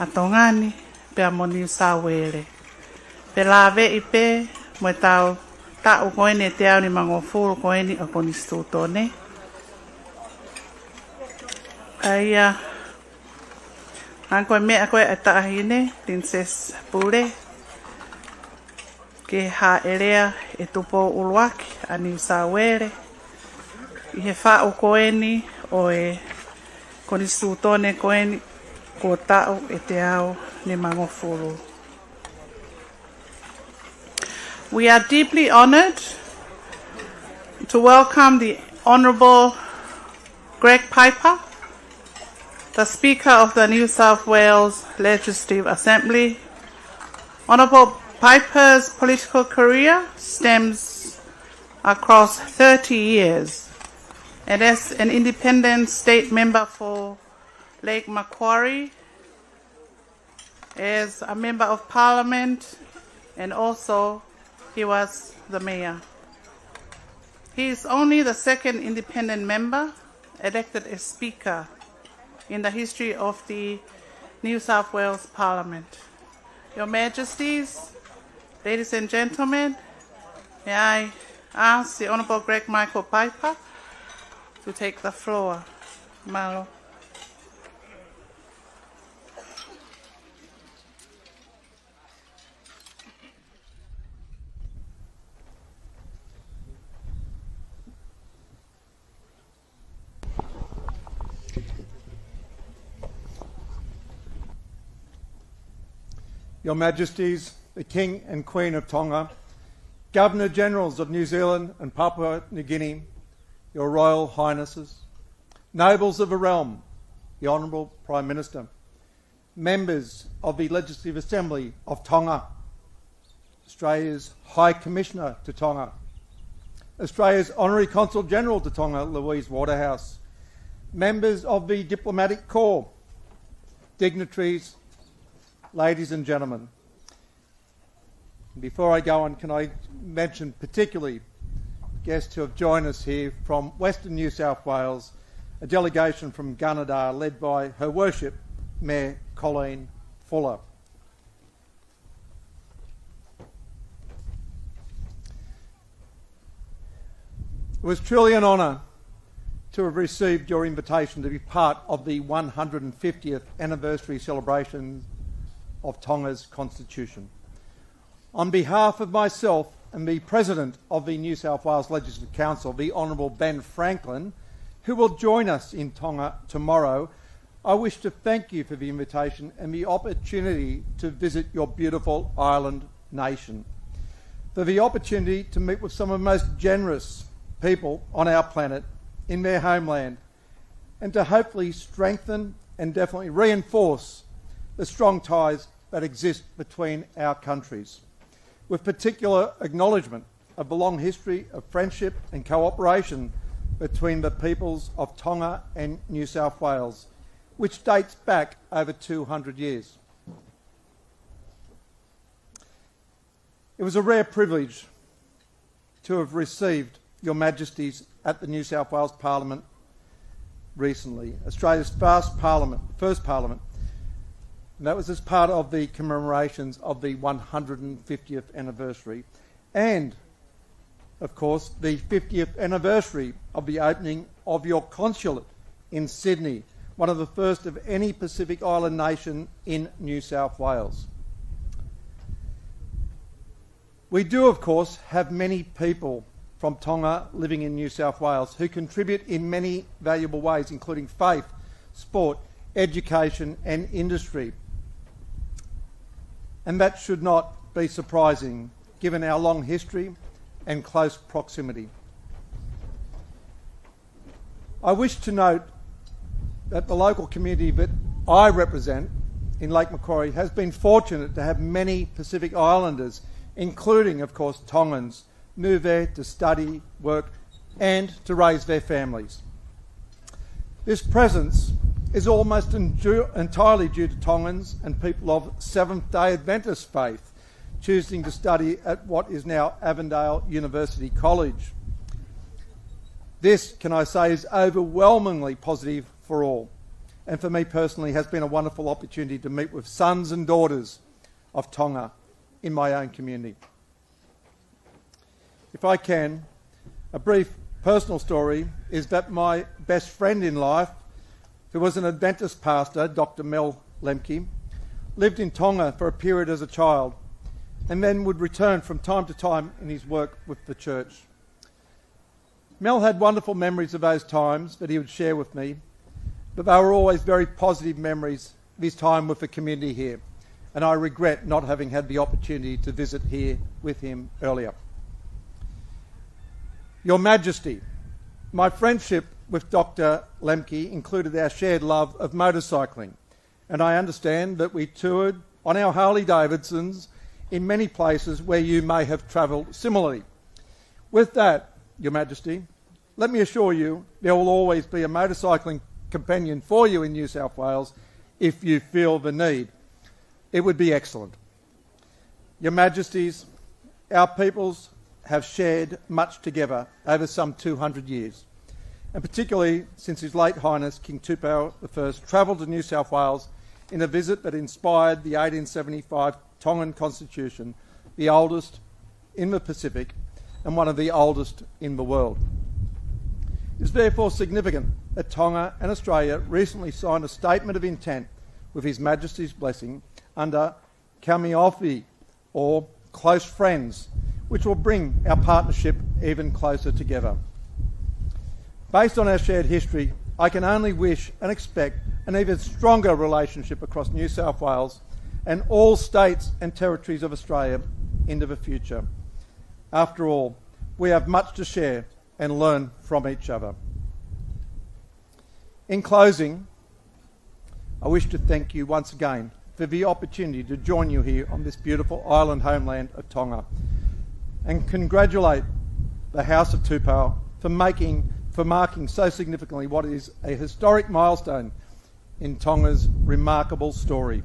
ʻa Tonga ni pea mo New South Wales. Pea lāveʻi pē mo e taʻu, taʻu ko eni ʻe teau nimangofulu ko eni ʻo e Konisitūtone. ʻA ia, hangē ko e meʻa ko ē ʻa e Taʻahine Princess Pule ki he Haʻa Alea ʻo Tupou ʻUluaki ʻa New South Wales, ʻi he faʻu ko eni ʻo e Konisitūtone ko eni kuo taʻu ʻe teau nimangofulu. We are deeply honoured to welcome the Honourable Greg Piper, the Speaker of the New South Wales Legislative Assembly. Honourable Piper's political career stems across thirty years, and as an independent state member for Lake Macquarie, as a member of parliament, and also he was the mayor. He is only the second independent member elected as speaker in the history of the New South Wales Parliament. Your Majesties, ladies and gentlemen, may I ask the Honourable Greg Michael Piper to take the floor. Mālō. Your Majesties, the King and Queen of Tonga, Governor Generals of New Zealand and Papua New Guinea, Your Royal Highnesses, Nobles of the Realm, the Honourable Prime Minister, members of the Legislative Assembly of Tonga, Australia's High Commissioner to Tonga, Australia's Honorary Consul General to Tonga, Louise Waterhouse, members of the Diplomatic Corps, dignitaries, ladies and gentlemen. Before I go on, can I mention particularly guests who have joined us here from Western New South Wales, a delegation from Gunnedah led by Her Worship Mayor Colleen Fuller. It was truly an honour to have received your invitation to be part of the one hundred fiftieth anniversary celebration of Tonga's Constitution. On behalf of myself and the President of the New South Wales Legislative Council, the Honourable Ben Franklin, who will join us in Tonga tomorrow, I wish to thank you for the invitation and the opportunity to visit your beautiful island nation, for the opportunity to meet with some of the most generous people on our planet in their homeland, and to hopefully strengthen and definitely reinforce the strong ties that exist between our countries, with particular acknowledgement of the long history of friendship and cooperation between the peoples of Tonga and New South Wales, which dates back over two hundred years. It was a rare privilege to have received Your Majesties at the New South Wales Parliament recently, Australia's first Parliament, first Parliament, and that was as part of the commemorations of the one hundred fiftieth anniversary and, of course, the fiftieth anniversary of the opening of your consulate in Sydney, one of the first of any Pacific Island nation in New South Wales. We do, of course, have many people from Tonga living in New South Wales who contribute in many valuable ways, including faith, sport, education and industry. And that should not be surprising, given our long history and close proximity. I wish to note that the local community that I represent in Lake Macquarie has been fortunate to have many Pacific Islanders, including, of course, Tongans, move there to study, work, and to raise their families. This presence is almost endu- entirely due to Tongans and people of Seventh-day Adventist faith choosing to study at what is now Avondale University College. This, can I say, is overwhelmingly positive for all, and for me personally has been a wonderful opportunity to meet with sons and daughters of Tonga in my own community. If I can, a brief personal story is that my best friend in life, who was an Adventist pastor, Doctor Mel Lemke, lived in Tonga for a period as a child and then would return from time to time in his work with the church. Mel had wonderful memories of those times that he would share with me, but they were always very positive memories of his time with the community here, and I regret not having had the opportunity to visit here with him earlier. Your Majesty, my friendship with Doctor Lemke included our shared love of motorcycling, and I understand that we toured on our Harley Davidsons in many places where you may have travelled similarly. With that, Your Majesty, let me assure you there will always be a motorcycling companion for you in New South Wales if you feel the need. It would be excellent. Your Majesties, our peoples have shared much together over some two hundred years, and particularly since His Late Highness King Tupou the First travelled to New South Wales in a visit that inspired the eighteen seventy-five Tongan Constitution, the oldest in the Pacific and one of the oldest in the world. It is therefore significant that Tonga and Australia recently signed a statement of intent with His Majesty's blessing under Kamiaofi, or close friends, which will bring our partnership even closer together. Based on our shared history, I can only wish and expect an even stronger relationship across New South Wales and all states and territories of Australia into the future. After all, we have much to share and learn from each other. In closing, I wish to thank you once again for the opportunity to join you here on this beautiful island homeland of Tonga, and congratulate the House of Tupou for making, for marking so significantly what is a historic milestone in Tonga's remarkable story.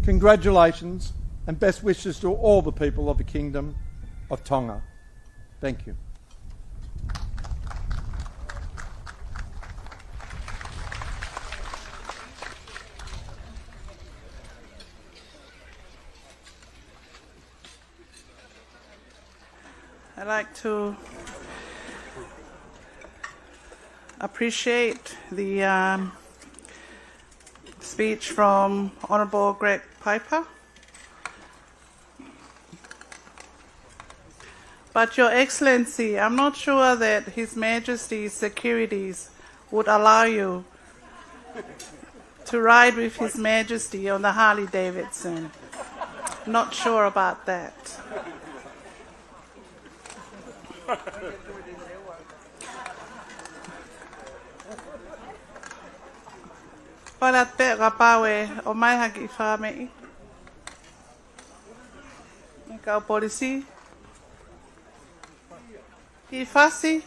Congratulations and best wishes to all the people of the Kingdom of Tonga. Thank you. I'd like to appreciate the, um, speech from Honourable Greg Piper. But Your Excellency, I'm not sure that His Majesty's securities would allow you to ride with His Majesty on the Harley Davidson. Not sure about that. Pala te kapau ʻe ʻomai ha kiʻi fakameʻi mei he kau polisi. Kiʻi fasi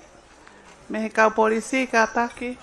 mei he kau polisi kātaki.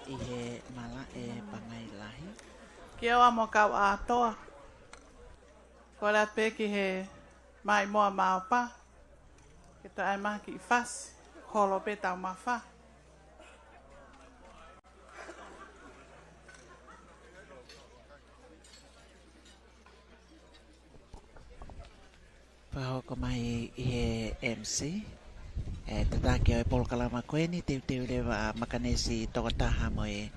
ʻi he malaʻe Pangai Lahi. Kia ora mo kau ʻātoa. Kole atu pē ki he Maʻimoa Maopa ke toe ʻai mai ha kiʻi fasi, holo pē taumafa. Fakahoko mai ʻe he M C e tataki ʻo e polokalama ko eni, teuteu leva ʻa Makanesi Tokotaha mo e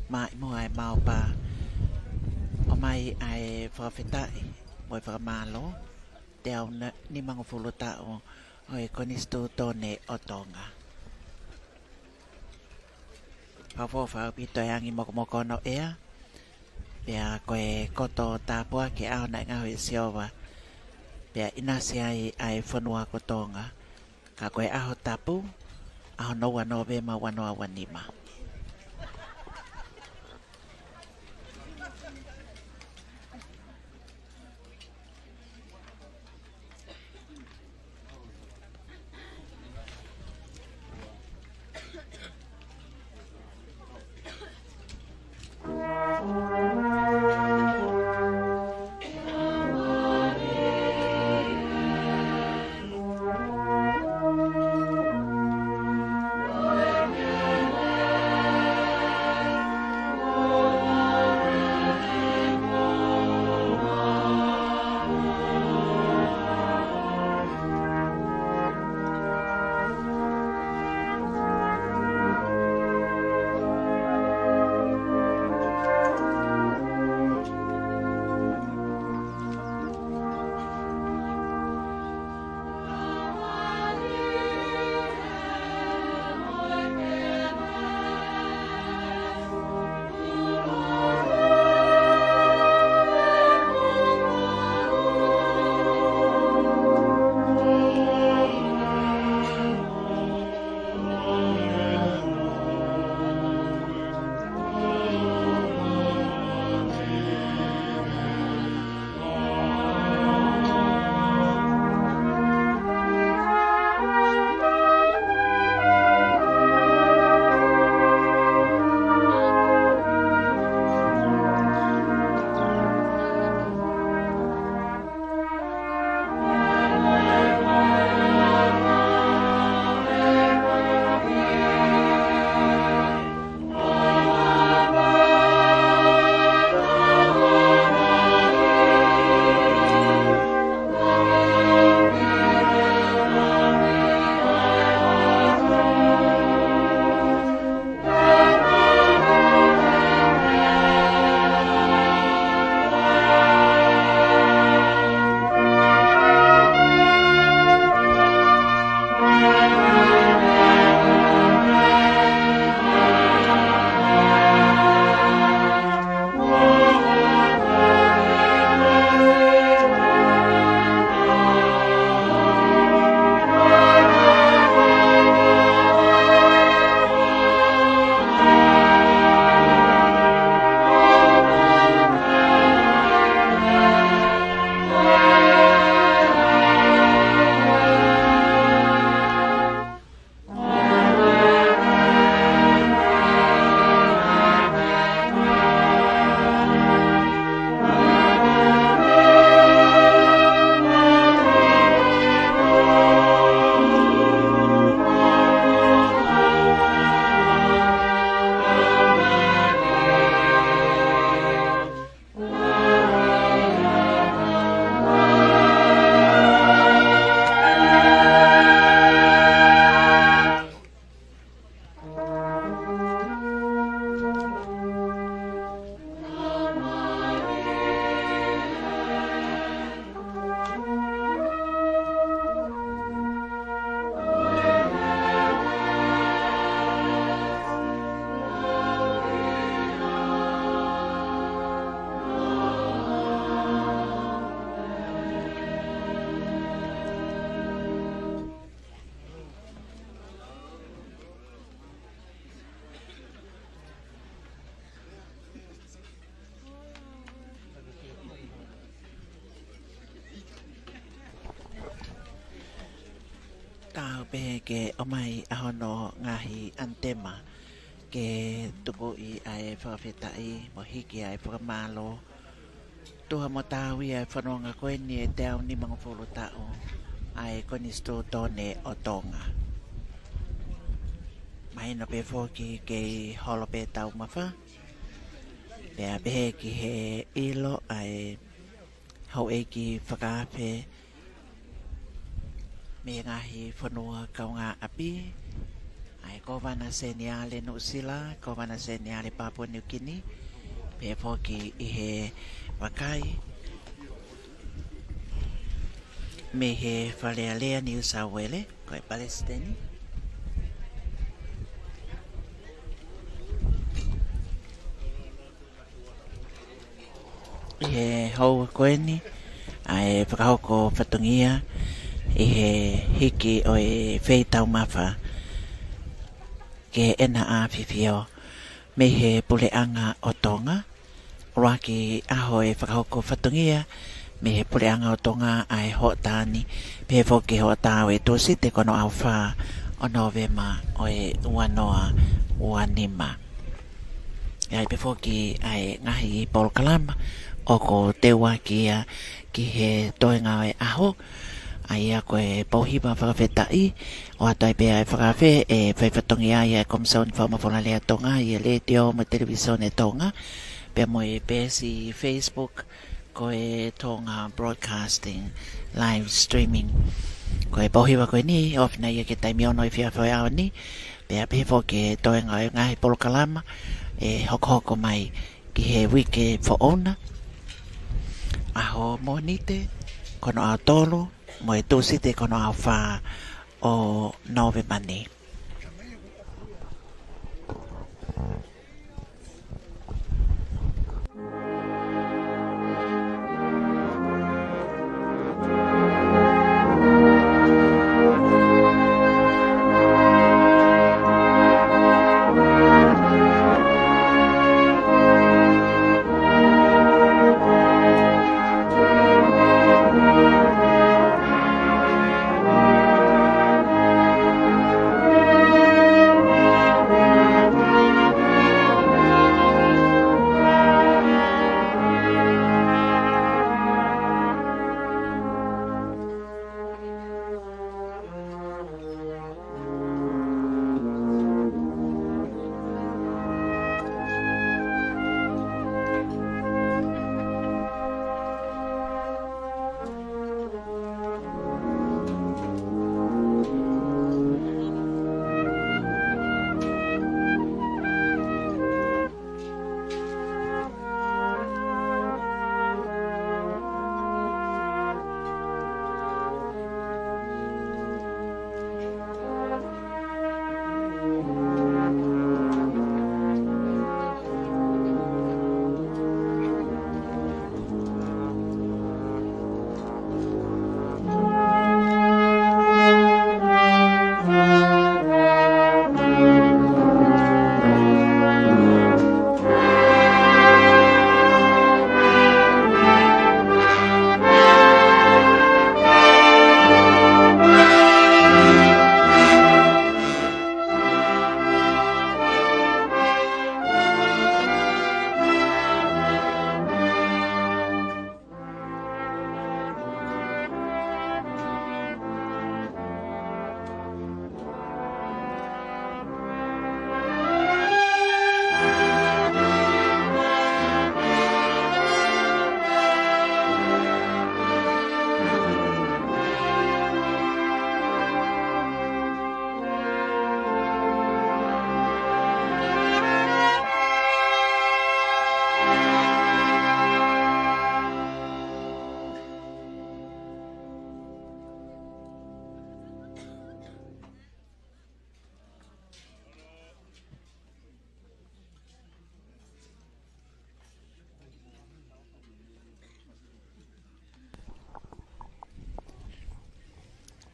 Maʻimoa ʻa e Maopa, ʻomai ʻa e fakafetaʻi mo e fakamālō, teau nimangofulu taʻu ʻo e Konisitūtone ʻo Tonga. Fakaʻofoʻofa ʻaupito e angi mokomoko ʻo e ʻea, pea ko e koto tāpuaki e ʻaho naʻe ngaohi ʻe Sihova, pea ʻinasi ai ʻa e fonua ko Tonga. Ka ko e ʻaho tapu, ʻaho hono ua Nōvema ua noa ua nima. Tau pehē ke ʻomai ʻa hono ngaahi ʻanitema. ke tukuʻi ʻa e fakafetaʻi mo hiki ʻa e fakamālō. Tuha mo taau ia ʻa e fononga ko eni ʻe teau nimangofulu taʻu ʻa e Konisitūtone ʻo Tonga. Mahino pē foki kei holo pē taumafa. Pea pehē ki he ʻilo ʻa e houʻeiki fakaafe mei he ngaahi fonua kaungāʻapi, ʻa e Kōvana Seniale Nuʻusila, Kōvana Seniale Papua Niukini, pehē foki ʻi he vakai mei he Fale Alea Niu Sauele, ko e Palesiteni. ʻI he houa ko eni, ʻa e fakahoko fatongia ʻi he hiki ʻo e feitaumafa ke ʻena ʻafifio mei he Puleʻanga ʻo Tonga. ʻUluaki ʻaho e fakahoko fatongia mei he Puleʻanga ʻo Tonga ʻa e hoʻatā ni, pehē foki hoʻatā ʻo e Tūsite ko hono ʻaho fā ʻo Nōvema ʻo e ua noa ua nima. ʻE ʻi ai pē foki ʻa e ngaahi polokalama ʻoku teuaki ia ki he toenga ʻo e ʻaho, ʻa ia ko e pou hiva fakafetaʻi, ʻoatu ai pē ʻa e fakaafe ʻe fai fatongia ai ʻa e Komisoni Fakamafola Lea Tonga ʻi he Letiō mo e Televīsone Tonga, pea mo e peesi Facebook ko e Tonga Broadcasting Live Streaming. Ko e pou hiva ko eni, ofi nai ia ki he taimi ono ʻi he efiafi ʻo e ʻaho ni, pea pehē foki ki he toenga ʻo e ngaahi polokalama ʻe hokohoko mai ki he uike foʻou na. ʻAho Mōnite ko hono ʻaho tolu, mo e Tūsite ko hono ʻaho fā ʻo Nōvema ni.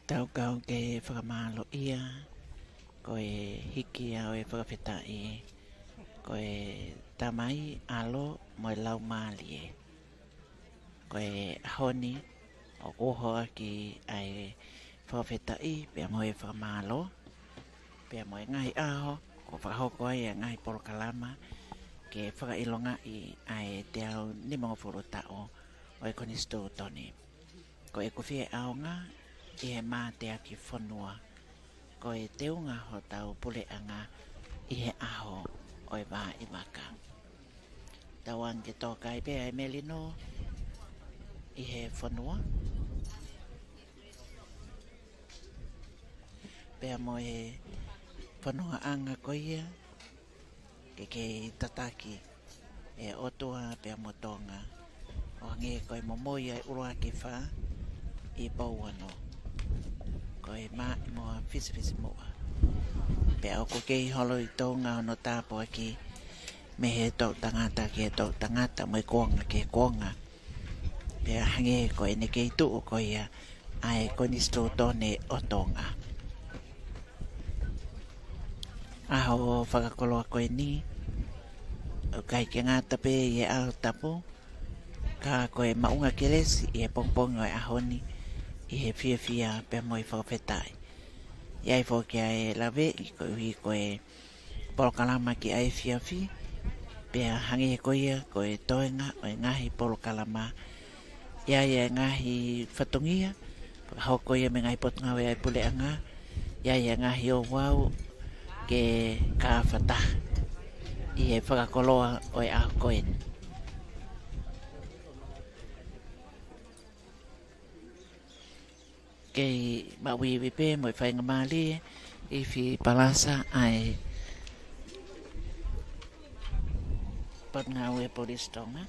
Tau kau ke fakamālōʻia, ko e hiki ia ʻo e fakafetaʻi, ko e Tamai, ʻAlo mo e Laumālie. Ko e ʻaho ni ʻoku ʻohoaki ʻa e fakafetaʻi pea mo e fakamālō, pea mo e ngaahi ʻaho Ko e fakahoko ai e ngaahi polokalama ke fakaʻilongaʻi ʻa e teau nimangofulu taʻu ʻo e Konisitūtone. Ko ʻeku fie ʻaonga ʻi he mateaki fonua, ko e teunga hotau puleʻanga ʻi he ʻaho ʻo e Vaivaka. Tauange ke tōkai pē ʻa e melino ʻi he fonua, pea mo e fonongaʻanga ko ia ke kei tataki e ʻOtua pea mo Tonga, ʻo hangē ko e momoi ʻa e ʻUluaki Fā ʻi Pouono, ko e maʻimoa fisifisimuʻa. Pea ʻoku kei holo ʻi Tonga hono tāpuaki mei he toʻutangata ki he toʻutangata, mo e kuonga ki he kuonga. Pea hangē ko ʻene kei tuʻu ko ia ʻa e Konisitūtone ʻo Tonga. ʻAho fakakoloa ko eni, ʻoku ʻikai ke ngata pē ʻi he ʻaho tapu, ka ko e maʻunga kelesi ʻi he pongipongi ʻo e ʻaho ni ʻi he fiefia pea mo e fakafetaʻi. ʻI ai foki ʻa e laveʻi koeʻuhi ko e polokalama ki ʻaefiafi, pea hangē ko ia ko e toenga ʻo e ngaahi polokalama. ʻI ai e ngaahi fatongia fakahoko ia mei he ngaahi potungāue ʻa e puleʻanga, ʻi ai e ngaahi ouau ke kāfata ʻi he fakakoloa ʻo e ʻaho ko eni. Kei maʻu ivi pē mo e faingamālie ʻi he fie palasa ʻa e Potungāue Polisi Tonga.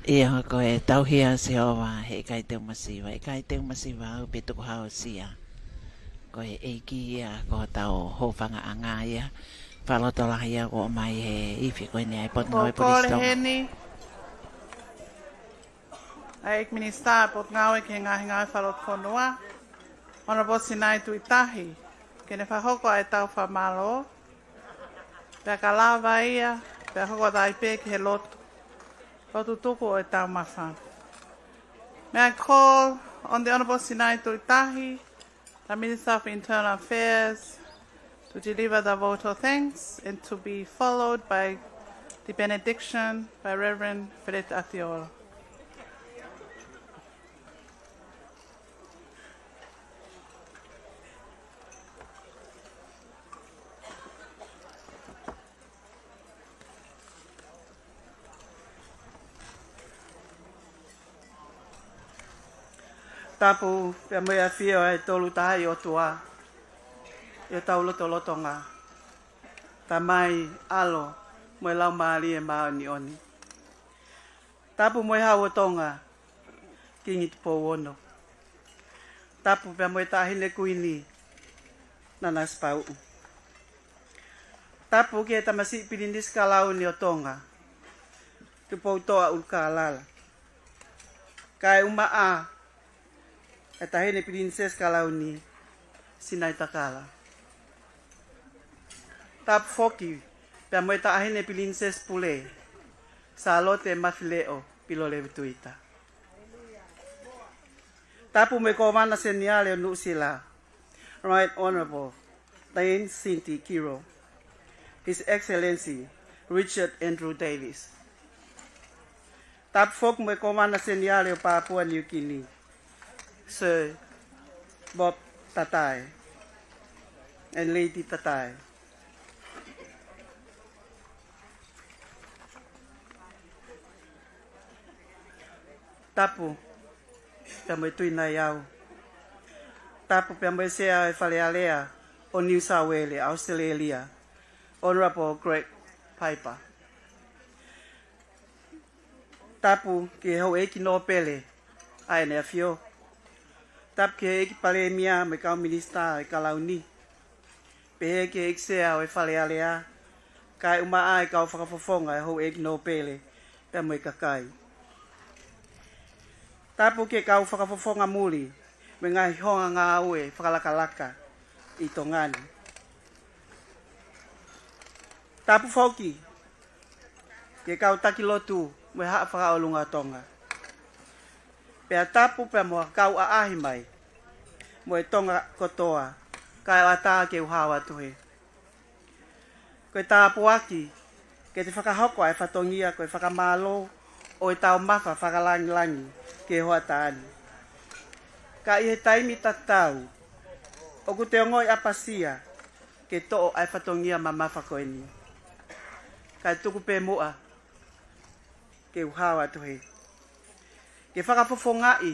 ʻIo, ko e tauhi ʻa Sihova, he ʻikai te u masiva, ʻikai te u masiva au pe tukuhausia. Ko e ʻEiki ia, ko hotau houfangaʻanga ia. Fakalotolahi ia kuo ʻomai he ifi ko eni ʻa e Potungāue Polisi Tonga. Heni, ʻa e ʻEiki Minisitā Potungāue ki he Ngaahi Ngāue Fakalotofonua, Honourable Sinai Tuʻitahi, ke ne fakahoko ʻa e tau fakamālō, pea ka lava ia, pea hoko atu ai pē ki he lotu. Lotu tuku ʻo e taumafa. May I call on the Honourable Sinai Tuʻitahi, the Minister of Internal Affairs, to deliver the vote of thanks and to be followed by the benediction by Reverend Feleti ʻAtiola. Tapu pea mo e ʻafio ʻa e Tolu Tahaʻi ʻOtua ʻi hotau lotolotonga, Tamai, ʻAlo, mo e Laumālie Māʻoniʻoni. Tapu mo e Hau ʻo Tonga, Kingi Tupou Ono. Tapu pea mo e Taʻahine Kuini, Nanasipauʻu. Tapu ki he Tamasiʻi Pilinisi Kalauni ʻo Tonga, Tupoutoʻa ʻUlukalala, kae ʻumaʻā ʻa e Taʻahine Pilinisesi Kalauni, Sinaitakala. Tapu foki pea mo e Taʻahine Pilinisesi Pule, Sālote Mafileʻo Pilolevu Tuita. Tapu mo e Kōvana Seniale ʻo Nuʻusila, Right Honourable Tane Siti Kiro, His Excellency Richard Andrew Davis. Tapu foki mo e Kōvana Seniale ʻo Papua New Guinea, Sir Bob Tatae and Lady Tatae. Tapu pea mo e Tuʻi Naiau. Tapu pea mo e Sea ʻo e Fale Alea ʻo New South Wales, Australia, Honourable Greg Piper. Tapu ki he Houʻeiki Nōpele ʻa ʻEne ʻAfio. Tapu ki he ʻEiki Palēmia mo e kau Minisitā ʻo e Kalauni. Pehē ki he ʻEiki Sea ʻo e Fale Alea, kae ʻumaʻā e kau fakafofonga ʻo e Houʻeiki Nōpele pea mo e kakai. Tapu ki he kau fakafofonga muli mo e ngaahi honga ngāue fakalakalaka ʻi Tonga ni. Tapu foki ki he kau taki lotu mo e Haʻa Fakaʻolunga ʻo Tonga. Pea tapu pea mo e kau ʻaʻahi mai mo e Tonga kotoa, kae ʻatā ke u hao atu hē. Ko e tāpuaki ke te fakahoko ʻa e fatongia ko e fakamālō ʻo e taumafa fakalangilangi ki he hoʻatā ni. Ka ʻi he taimi tatau, ʻoku te ongoʻi ʻapasia ke toʻo ʻa e fatongia mamafa ko eni. Kae tuku pē muʻa ke u hao atu hē. Ke fakafofongaʻi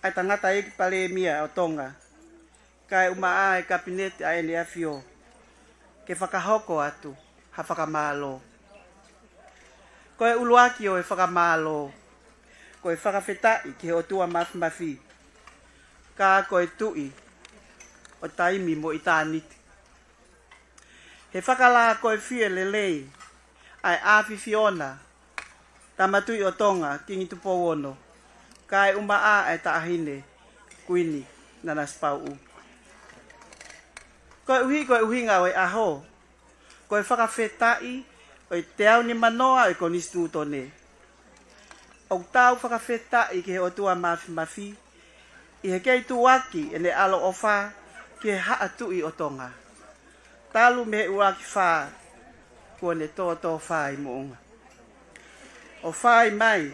ʻa e tangataʻeiki Palēmia ʻo Tonga, kae ʻumaʻā e Kapineti ʻa ʻEne ʻAfio, ke fakahoko atu ha fakamālō. Ko e ʻuluaki ʻo e fakamālō, ko e fakafetaʻi ki he ʻOtua Mafimafi, ka ko e Tuʻi ʻo taimi mo ʻitāniti. He fakalākoifie lelei ʻa e ʻAfifiona, Tama Tuʻi ʻo Tonga, Kingi Tupou Ono, kae ʻumaʻā ʻa e Taʻahine Kuini Nanasipauʻu. Koeʻuhi ko e ʻuhinga ʻo e ʻaho, ko e fakafetaʻi ʻo e teau nimanoa ʻo e Konisitūtone. ʻOku tau fakafetaʻi ki he ʻOtua Mafimafi ʻi he kei tuʻuaki ʻene ʻaloʻofa ki he Haʻa Tuʻi ʻo Tonga, talu mei he ʻUluaki Fā kuo ne tōtōfā ʻi Moʻunga, ʻo fai mai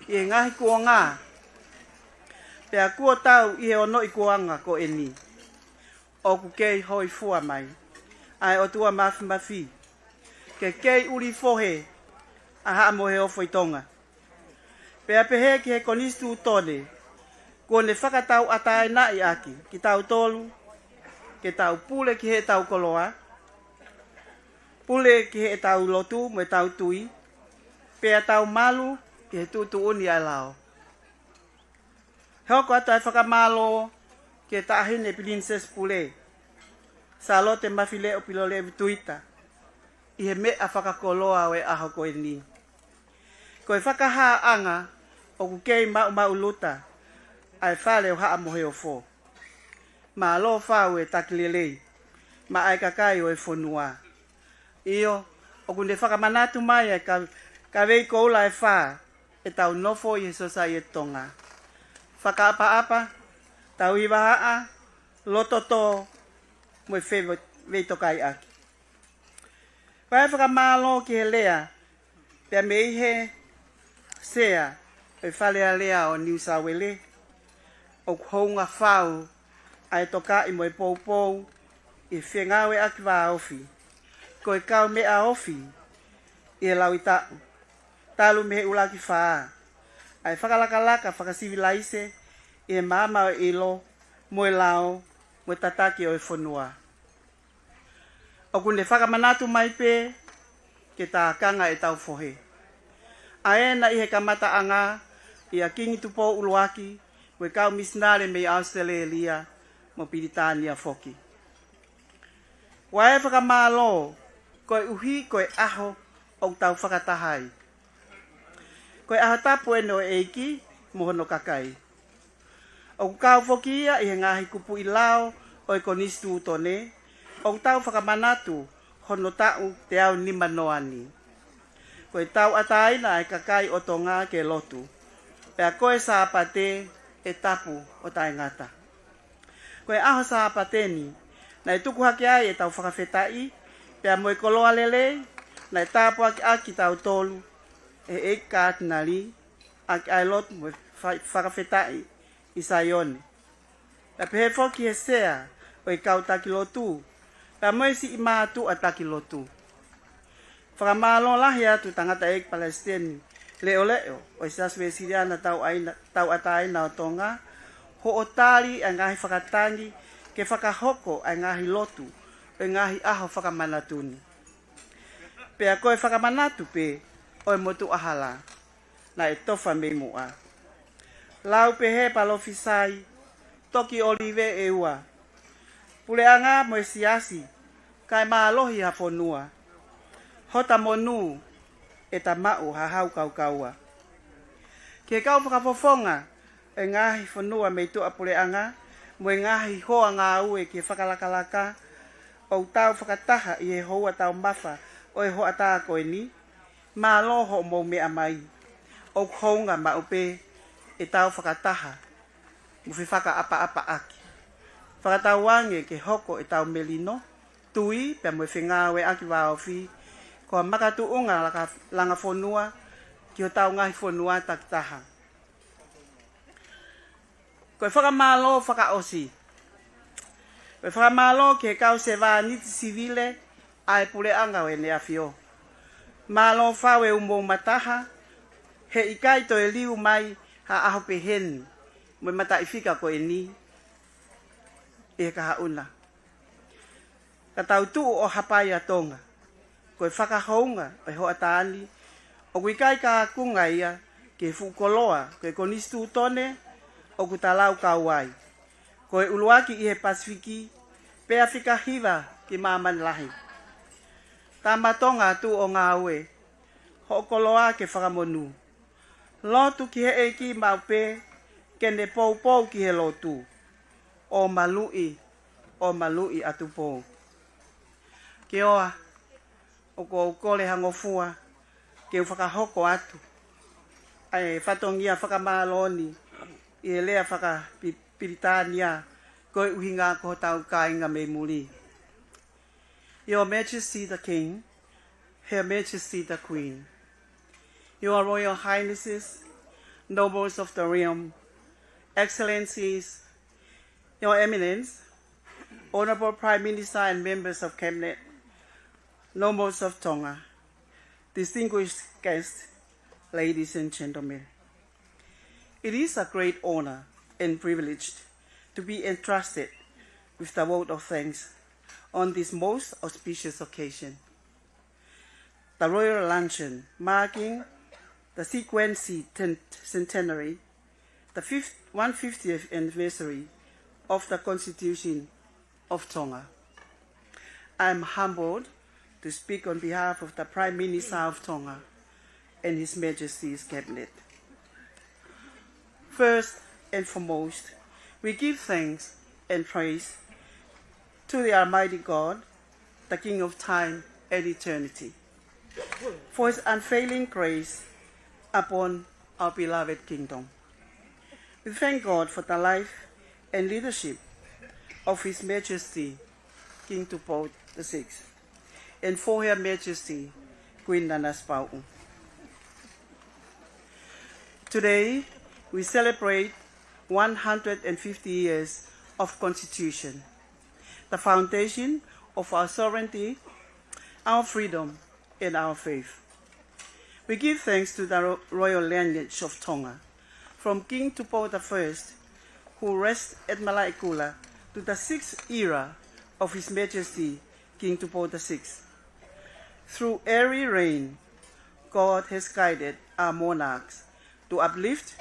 ʻi he ngaahi kuonga, pea kuo tau ʻi he onoʻi kuonga ko eni. ʻOku kei hōifua mai ʻa e ʻOtua Mafimafi ke kei ʻuli fohe ʻa Haʻa Moheofo ʻi Tonga. Pea pehē ki he Konisitūtone kuo ne fakatauʻatāinaʻi ʻaki kitautolu ke tau pule ki heʻetau koloa, pule ki heʻetau lotu mo ʻetau tui, pea tau malu ʻi he tuʻutuʻuni ʻa e lao. Hoko atu ʻa e fakamālō ki he Taʻahine Pilinisesi Pule, Sālote Mafileʻo Pilolevu Tuita, ʻi he meʻa fakakoloa ʻo e ʻaho ko eni. Ko e fakahāʻanga ʻoku kei maʻumaʻuluta ʻa e fale ʻo Haʻa-mohe-ofo. Mālō fau e taki lelei maʻa e kakai ʻo e fonua. ʻIo, ʻoku ne fakamanatu mai ʻa e ka-, kavei koula ʻe fā ʻetau nofo ʻi he sosaieti Tonga: fakaʻapaʻapa, tauhi vahaʻa, lototō, mo e feve-, veitokaiʻaki. Kae fakamālō ki he lea pea mei he Sea ʻo e Fale Alea ʻo New South Wales, ʻoku hounga fau ʻa e tokaʻi mo e poupou ʻi he fengāueʻaki vāofi. Ko e kaumeʻa ofi ʻi he lauʻitaʻu, talu mei he ʻuluaki fā, ʻa e fakalakalaka fakasivilaise ʻi he maama ʻo e ʻilo mo e lao mo e tataki ʻo e fonua. ʻOku ne fakamanatu mai pē ke tākanga ʻetau fohe. ʻA ena ʻi he kamataʻanga ʻia Kingi Tupou ʻUluaki mo e kau misinale mei ʻAositelēlia mo Pilitānia foki. Ua e fakamālō koeʻuhi ko e ʻaho ʻoku tau fakataha ai. Ko e ʻaho tapu eni ʻo e ʻEiki mo hono kakai. ʻOku kau foki ia ʻi he ngaahi kupuʻi lao ʻo e Konisitūtone ʻoku tau fakamanatu hono taʻu teau nimanoa ni. Ko e tauʻatāina ʻa e kakai ʻo Tonga ke lotu, pea ko e Sāpate ʻe tapu ʻo taʻengata. Ko e ʻaho Sāpate ni, naʻe tuku hake ai ʻetau fakafetaʻi pea mo e koloa lelei, naʻe tāpuakiʻaki kitautolu ʻe he ʻEiki Kātinali ʻaki ʻa e lotu mo e fai-, fakafetaʻi ʻi Saione. Pea pehē foki he Sea ʻo e kau taki lotu, pea mo e siʻi mātuʻa taki lotu. Fakamālō lahi atu Tangataʻeiki Palesiteni Leʻoleʻo ʻo e Siasi Uēsiliana Tauʻaina-, Tauʻatāina ʻo Tonga, hoʻo tali ʻa e ngaahi fakatangi ke fakahoko ʻa e ngaahi lotu ʻo e ngaahi ʻaho fakamanatu ni. Pea ko e fakamanatu pē ʻo e motuʻa hala naʻe tofa mei muʻa. Lau pehē palofisai, toki ʻolive ʻe ua: Puleʻanga mo e Siasi, kae mālohi ha fonua. Hota monū ʻe ta maʻu ha hau kaukaua. Ki he kau fakafofonga ʻo e ngaahi fonua mei tuʻapuleʻanga mo e ngaahi hoa ngāue ki he fakalakalaka ʻoku tau fakataha ʻi he houa taumafa ʻo e hoʻatā ko eni, mālō hoʻomou meʻa mai. ʻOku hounga maʻu pē ʻetau fakataha mo fefakaʻapaʻapaʻaki. Fakatauange ke hoko ʻetau melino, tui pea mo e fengāueʻaki vāofi ko ha makatuʻunga laka-, langa fonua ki hotau ngaahi fonua takitaha. Ko e fakamālō fakaʻosi. Ko e fakamālō ki he kau sevāniti sivile ʻa e Puleʻanga ʻo ʻEne ʻAfio. Mālō fau e umou mataha, he ʻikai toe liu mai ha ʻaho pehē ni mo e mataʻifika ko eni ʻi he kahaʻu na. Ka tau tuʻu ʻo hapai ʻa Tonga. Ko e fakahounga ʻo e hoʻatā ni, ʻoku ʻikai kaunga ia ki he fuʻu koloa ko e Konisitūtone ʻoku ta laukau ai. Ko e ʻuluaki ʻi he Pasifiki, pea fika hiva ki māmani lahi. Tama Tonga tuʻu ʻo ngāue, hoʻo koloa ke fakamonū. Lotu ki he ʻEiki maʻu pē, ke ne poupou ki he lotu. ʻO maluʻi, ʻo maluʻi ʻa Tupou. Keoa, ʻoku ou kole ha ngofua ke u fakahoko atu ʻa e fatongia fakamālō ni ʻi he lea faka-Pilitānia, ko e ʻuhinga ko hotau kāinga mei muli. Your Majesty the King, Her Majesty the Queen, Your Royal Highnesses, Nobles of the Realm, Excellencies, Your Eminence, Honourable Prime Minister and members of Cabinet, Nobles of Tonga, distinguished guests, ladies and gentlemen. It is a great honour and privilege to be entrusted with the vote of thanks on this most auspicious occasion, the Royal Luncheon marking the sequential ten- centenary, the fifth, one fiftieth anniversary of the Constitution of Tonga. I am humbled to speak on behalf of the Prime Minister of Tonga and His Majesty's Cabinet. First and foremost, we give thanks and praise to the Almighty God, the King of time and eternity, for His unfailing grace upon our beloved kingdom. We thank God for the life and leadership of His Majesty King Tupou the sixth and for Her Majesty Queen Nanasipauʻu. Today, we celebrate one hundred fifty years of Constitution, the foundation of our sovereignty, our freedom, and our faith. We give thanks to the ro- royal lineage of Tonga, from King Tupou the first, who rests at Malaʻekula, to the sixth era of His Majesty King Tupou the sixth. Through every reign, God has guided our monarchs to uplift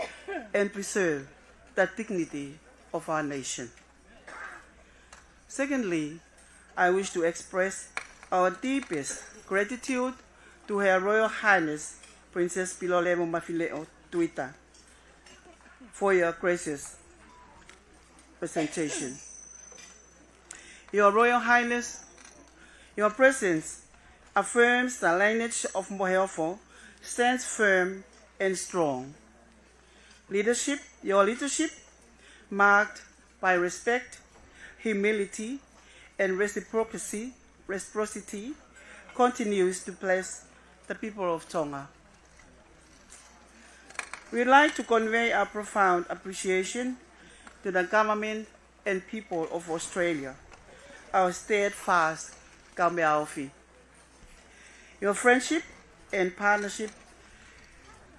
and preserve the dignity of our nation. Secondly, I wish to express our deepest gratitude to Her Royal Highness Princess Pilolevu Mafileʻo Tuita for your gracious presentation. Your Royal Highness, your presence affirms the lineage of Moheofo stands firm and strong. Leadership, your leadership, marked by respect, humility, and reciprocity, reciprocity, continues to bless the people of Tonga. We'd like to convey our profound appreciation to the government and people of Australia, our steadfast kaungāmeʻa ofi. Your friendship and partnership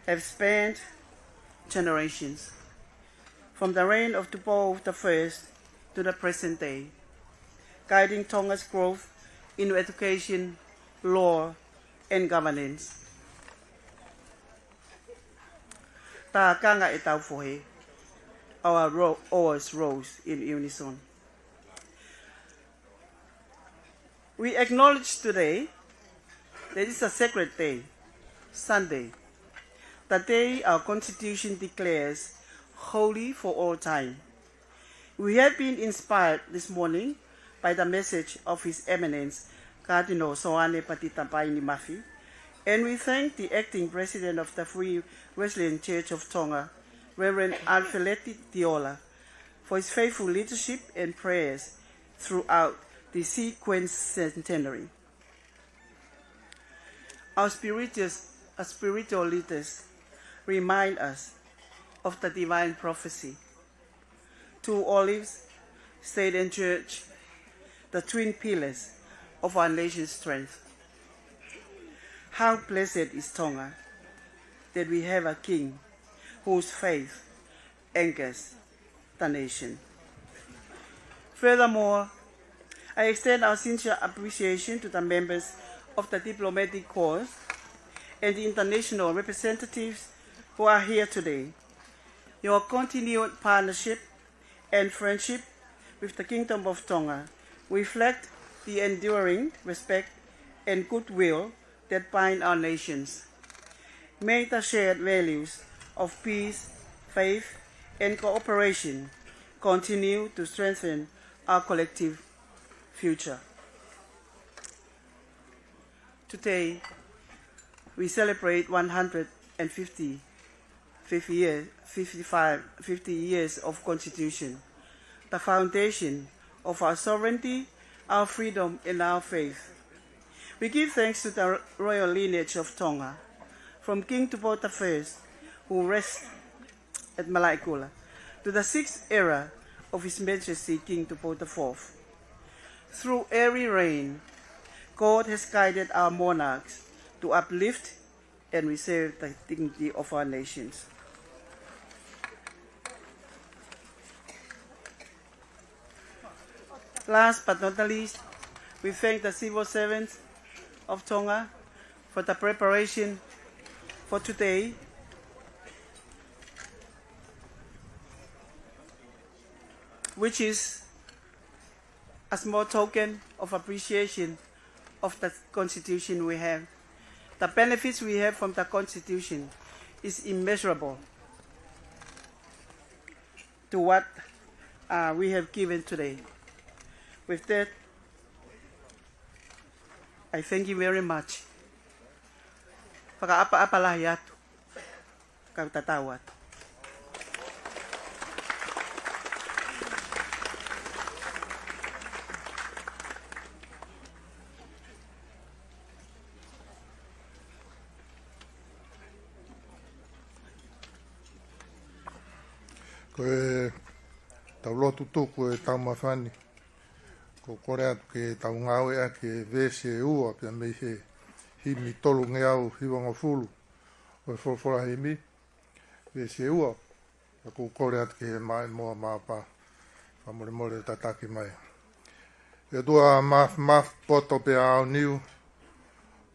have spanned generations, from the reign of Tupou the first to the present day, guiding Tonga's growth in education, law, and governance. Tākanga ʻetau fohe, our ro- oars rose in unison. We acknowledge today that it's a sacred day, Sunday, the day our Constitution declares holy for all time. We have been inspired this morning by the message of His Eminence Cardinal Soane Patita Paini Mafi, and we thank the Acting President of the Free Wesleyan Church of Tonga, Reverend Alfileti Tiola, for his faithful leadership and prayers throughout the sequencentenary. Our spiritual, our spiritual leaders remind us of the divine prophecy. Two olives, state and church, the twin pillars of our nation's strength. How blessed is Tonga that we have a king whose faith anchors the nation. Furthermore, I extend our sincere appreciation to the members of the diplomatic corps and the international representatives who are here today. Your continued partnership and friendship with the Kingdom of Tonga reflect the enduring respect and goodwill that bind our nations. May the shared values of peace, faith, and cooperation continue to strengthen our collective future. Today, we celebrate one hundred fifty, fifty years, fifty-five, fifty years of Constitution, the foundation of our sovereignty, our freedom, and our faith. We give thanks to the royal lineage of Tonga, from King Tupou the first, who rests at Malaʻekula, to the sixth era of His Majesty King Tupou the fourth. Through every reign, God has guided our monarchs to uplift and reserve the dignity of our nations. Last but not the least, we thank the civil servants of Tonga for the preparation for today which is a small token of appreciation of the Constitution we have. The benefits we have from the Constitution is immeasurable to what, uh, we have given today. With that, I thank you very much. Fakaʻapaʻapa lahi atu. Kau tatau atu. Ko e tau lotu tuku e tau mafani. Ko e kole atu ke tau ngāueʻaki e veesi ʻe ua pea mei he himi tolungeau hivangofulu ʻo e folofola himi. Veesi ʻe ua, ka ʻoku ou kole atu ki he maʻimoa maʻapa, fakamolemole tataki mai. ʻE ʻOtua mafimafi, poto pea aoniu,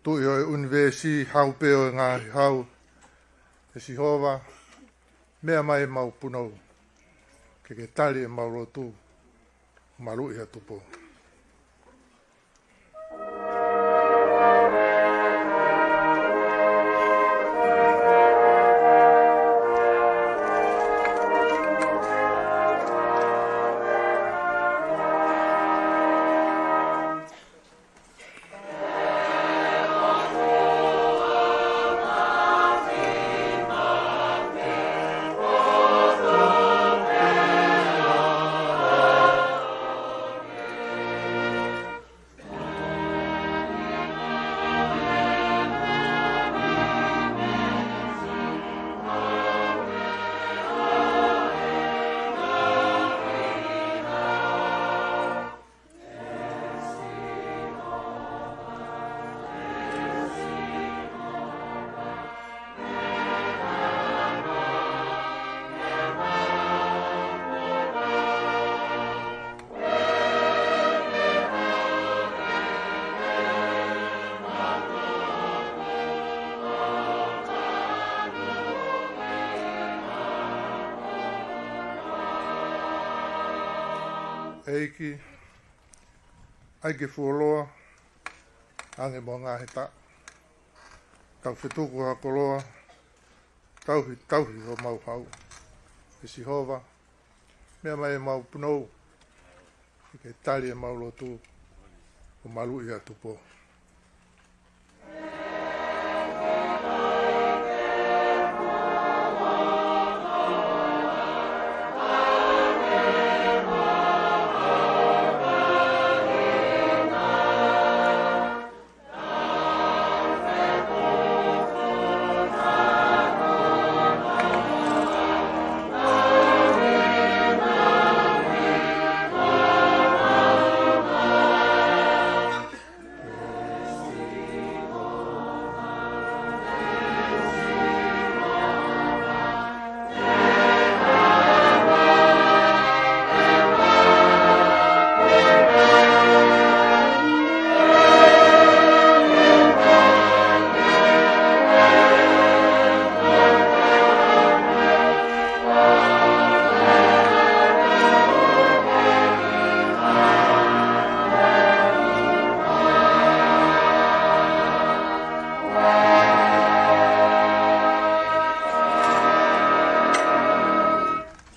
Tuʻi ʻo e ʻunivēsi, hau pē ʻo e ngaahi hau, ʻe Sihova, meʻa mai ʻemau punou, ke ke tali ʻemau lotu, maluʻi ʻa Tupou. ʻEiki, ʻai ke fuoloa ange mo e ngaahi taʻu. Tau fetuku ha koloa, tauhi, tauhi homau hau. ʻE Sihova, meʻa mai ʻemau punou, ke ke tali ʻemau lotu, ʻo maluʻi ʻa Tupou.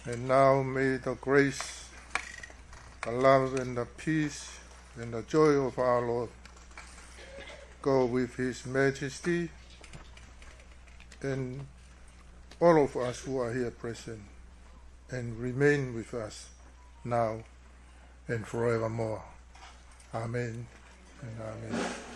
And now may the grace, the love, and the peace, and the joy of our Lord go with His Majesty and all of us who are here present, and remain with us now and forevermore. Amen and amen.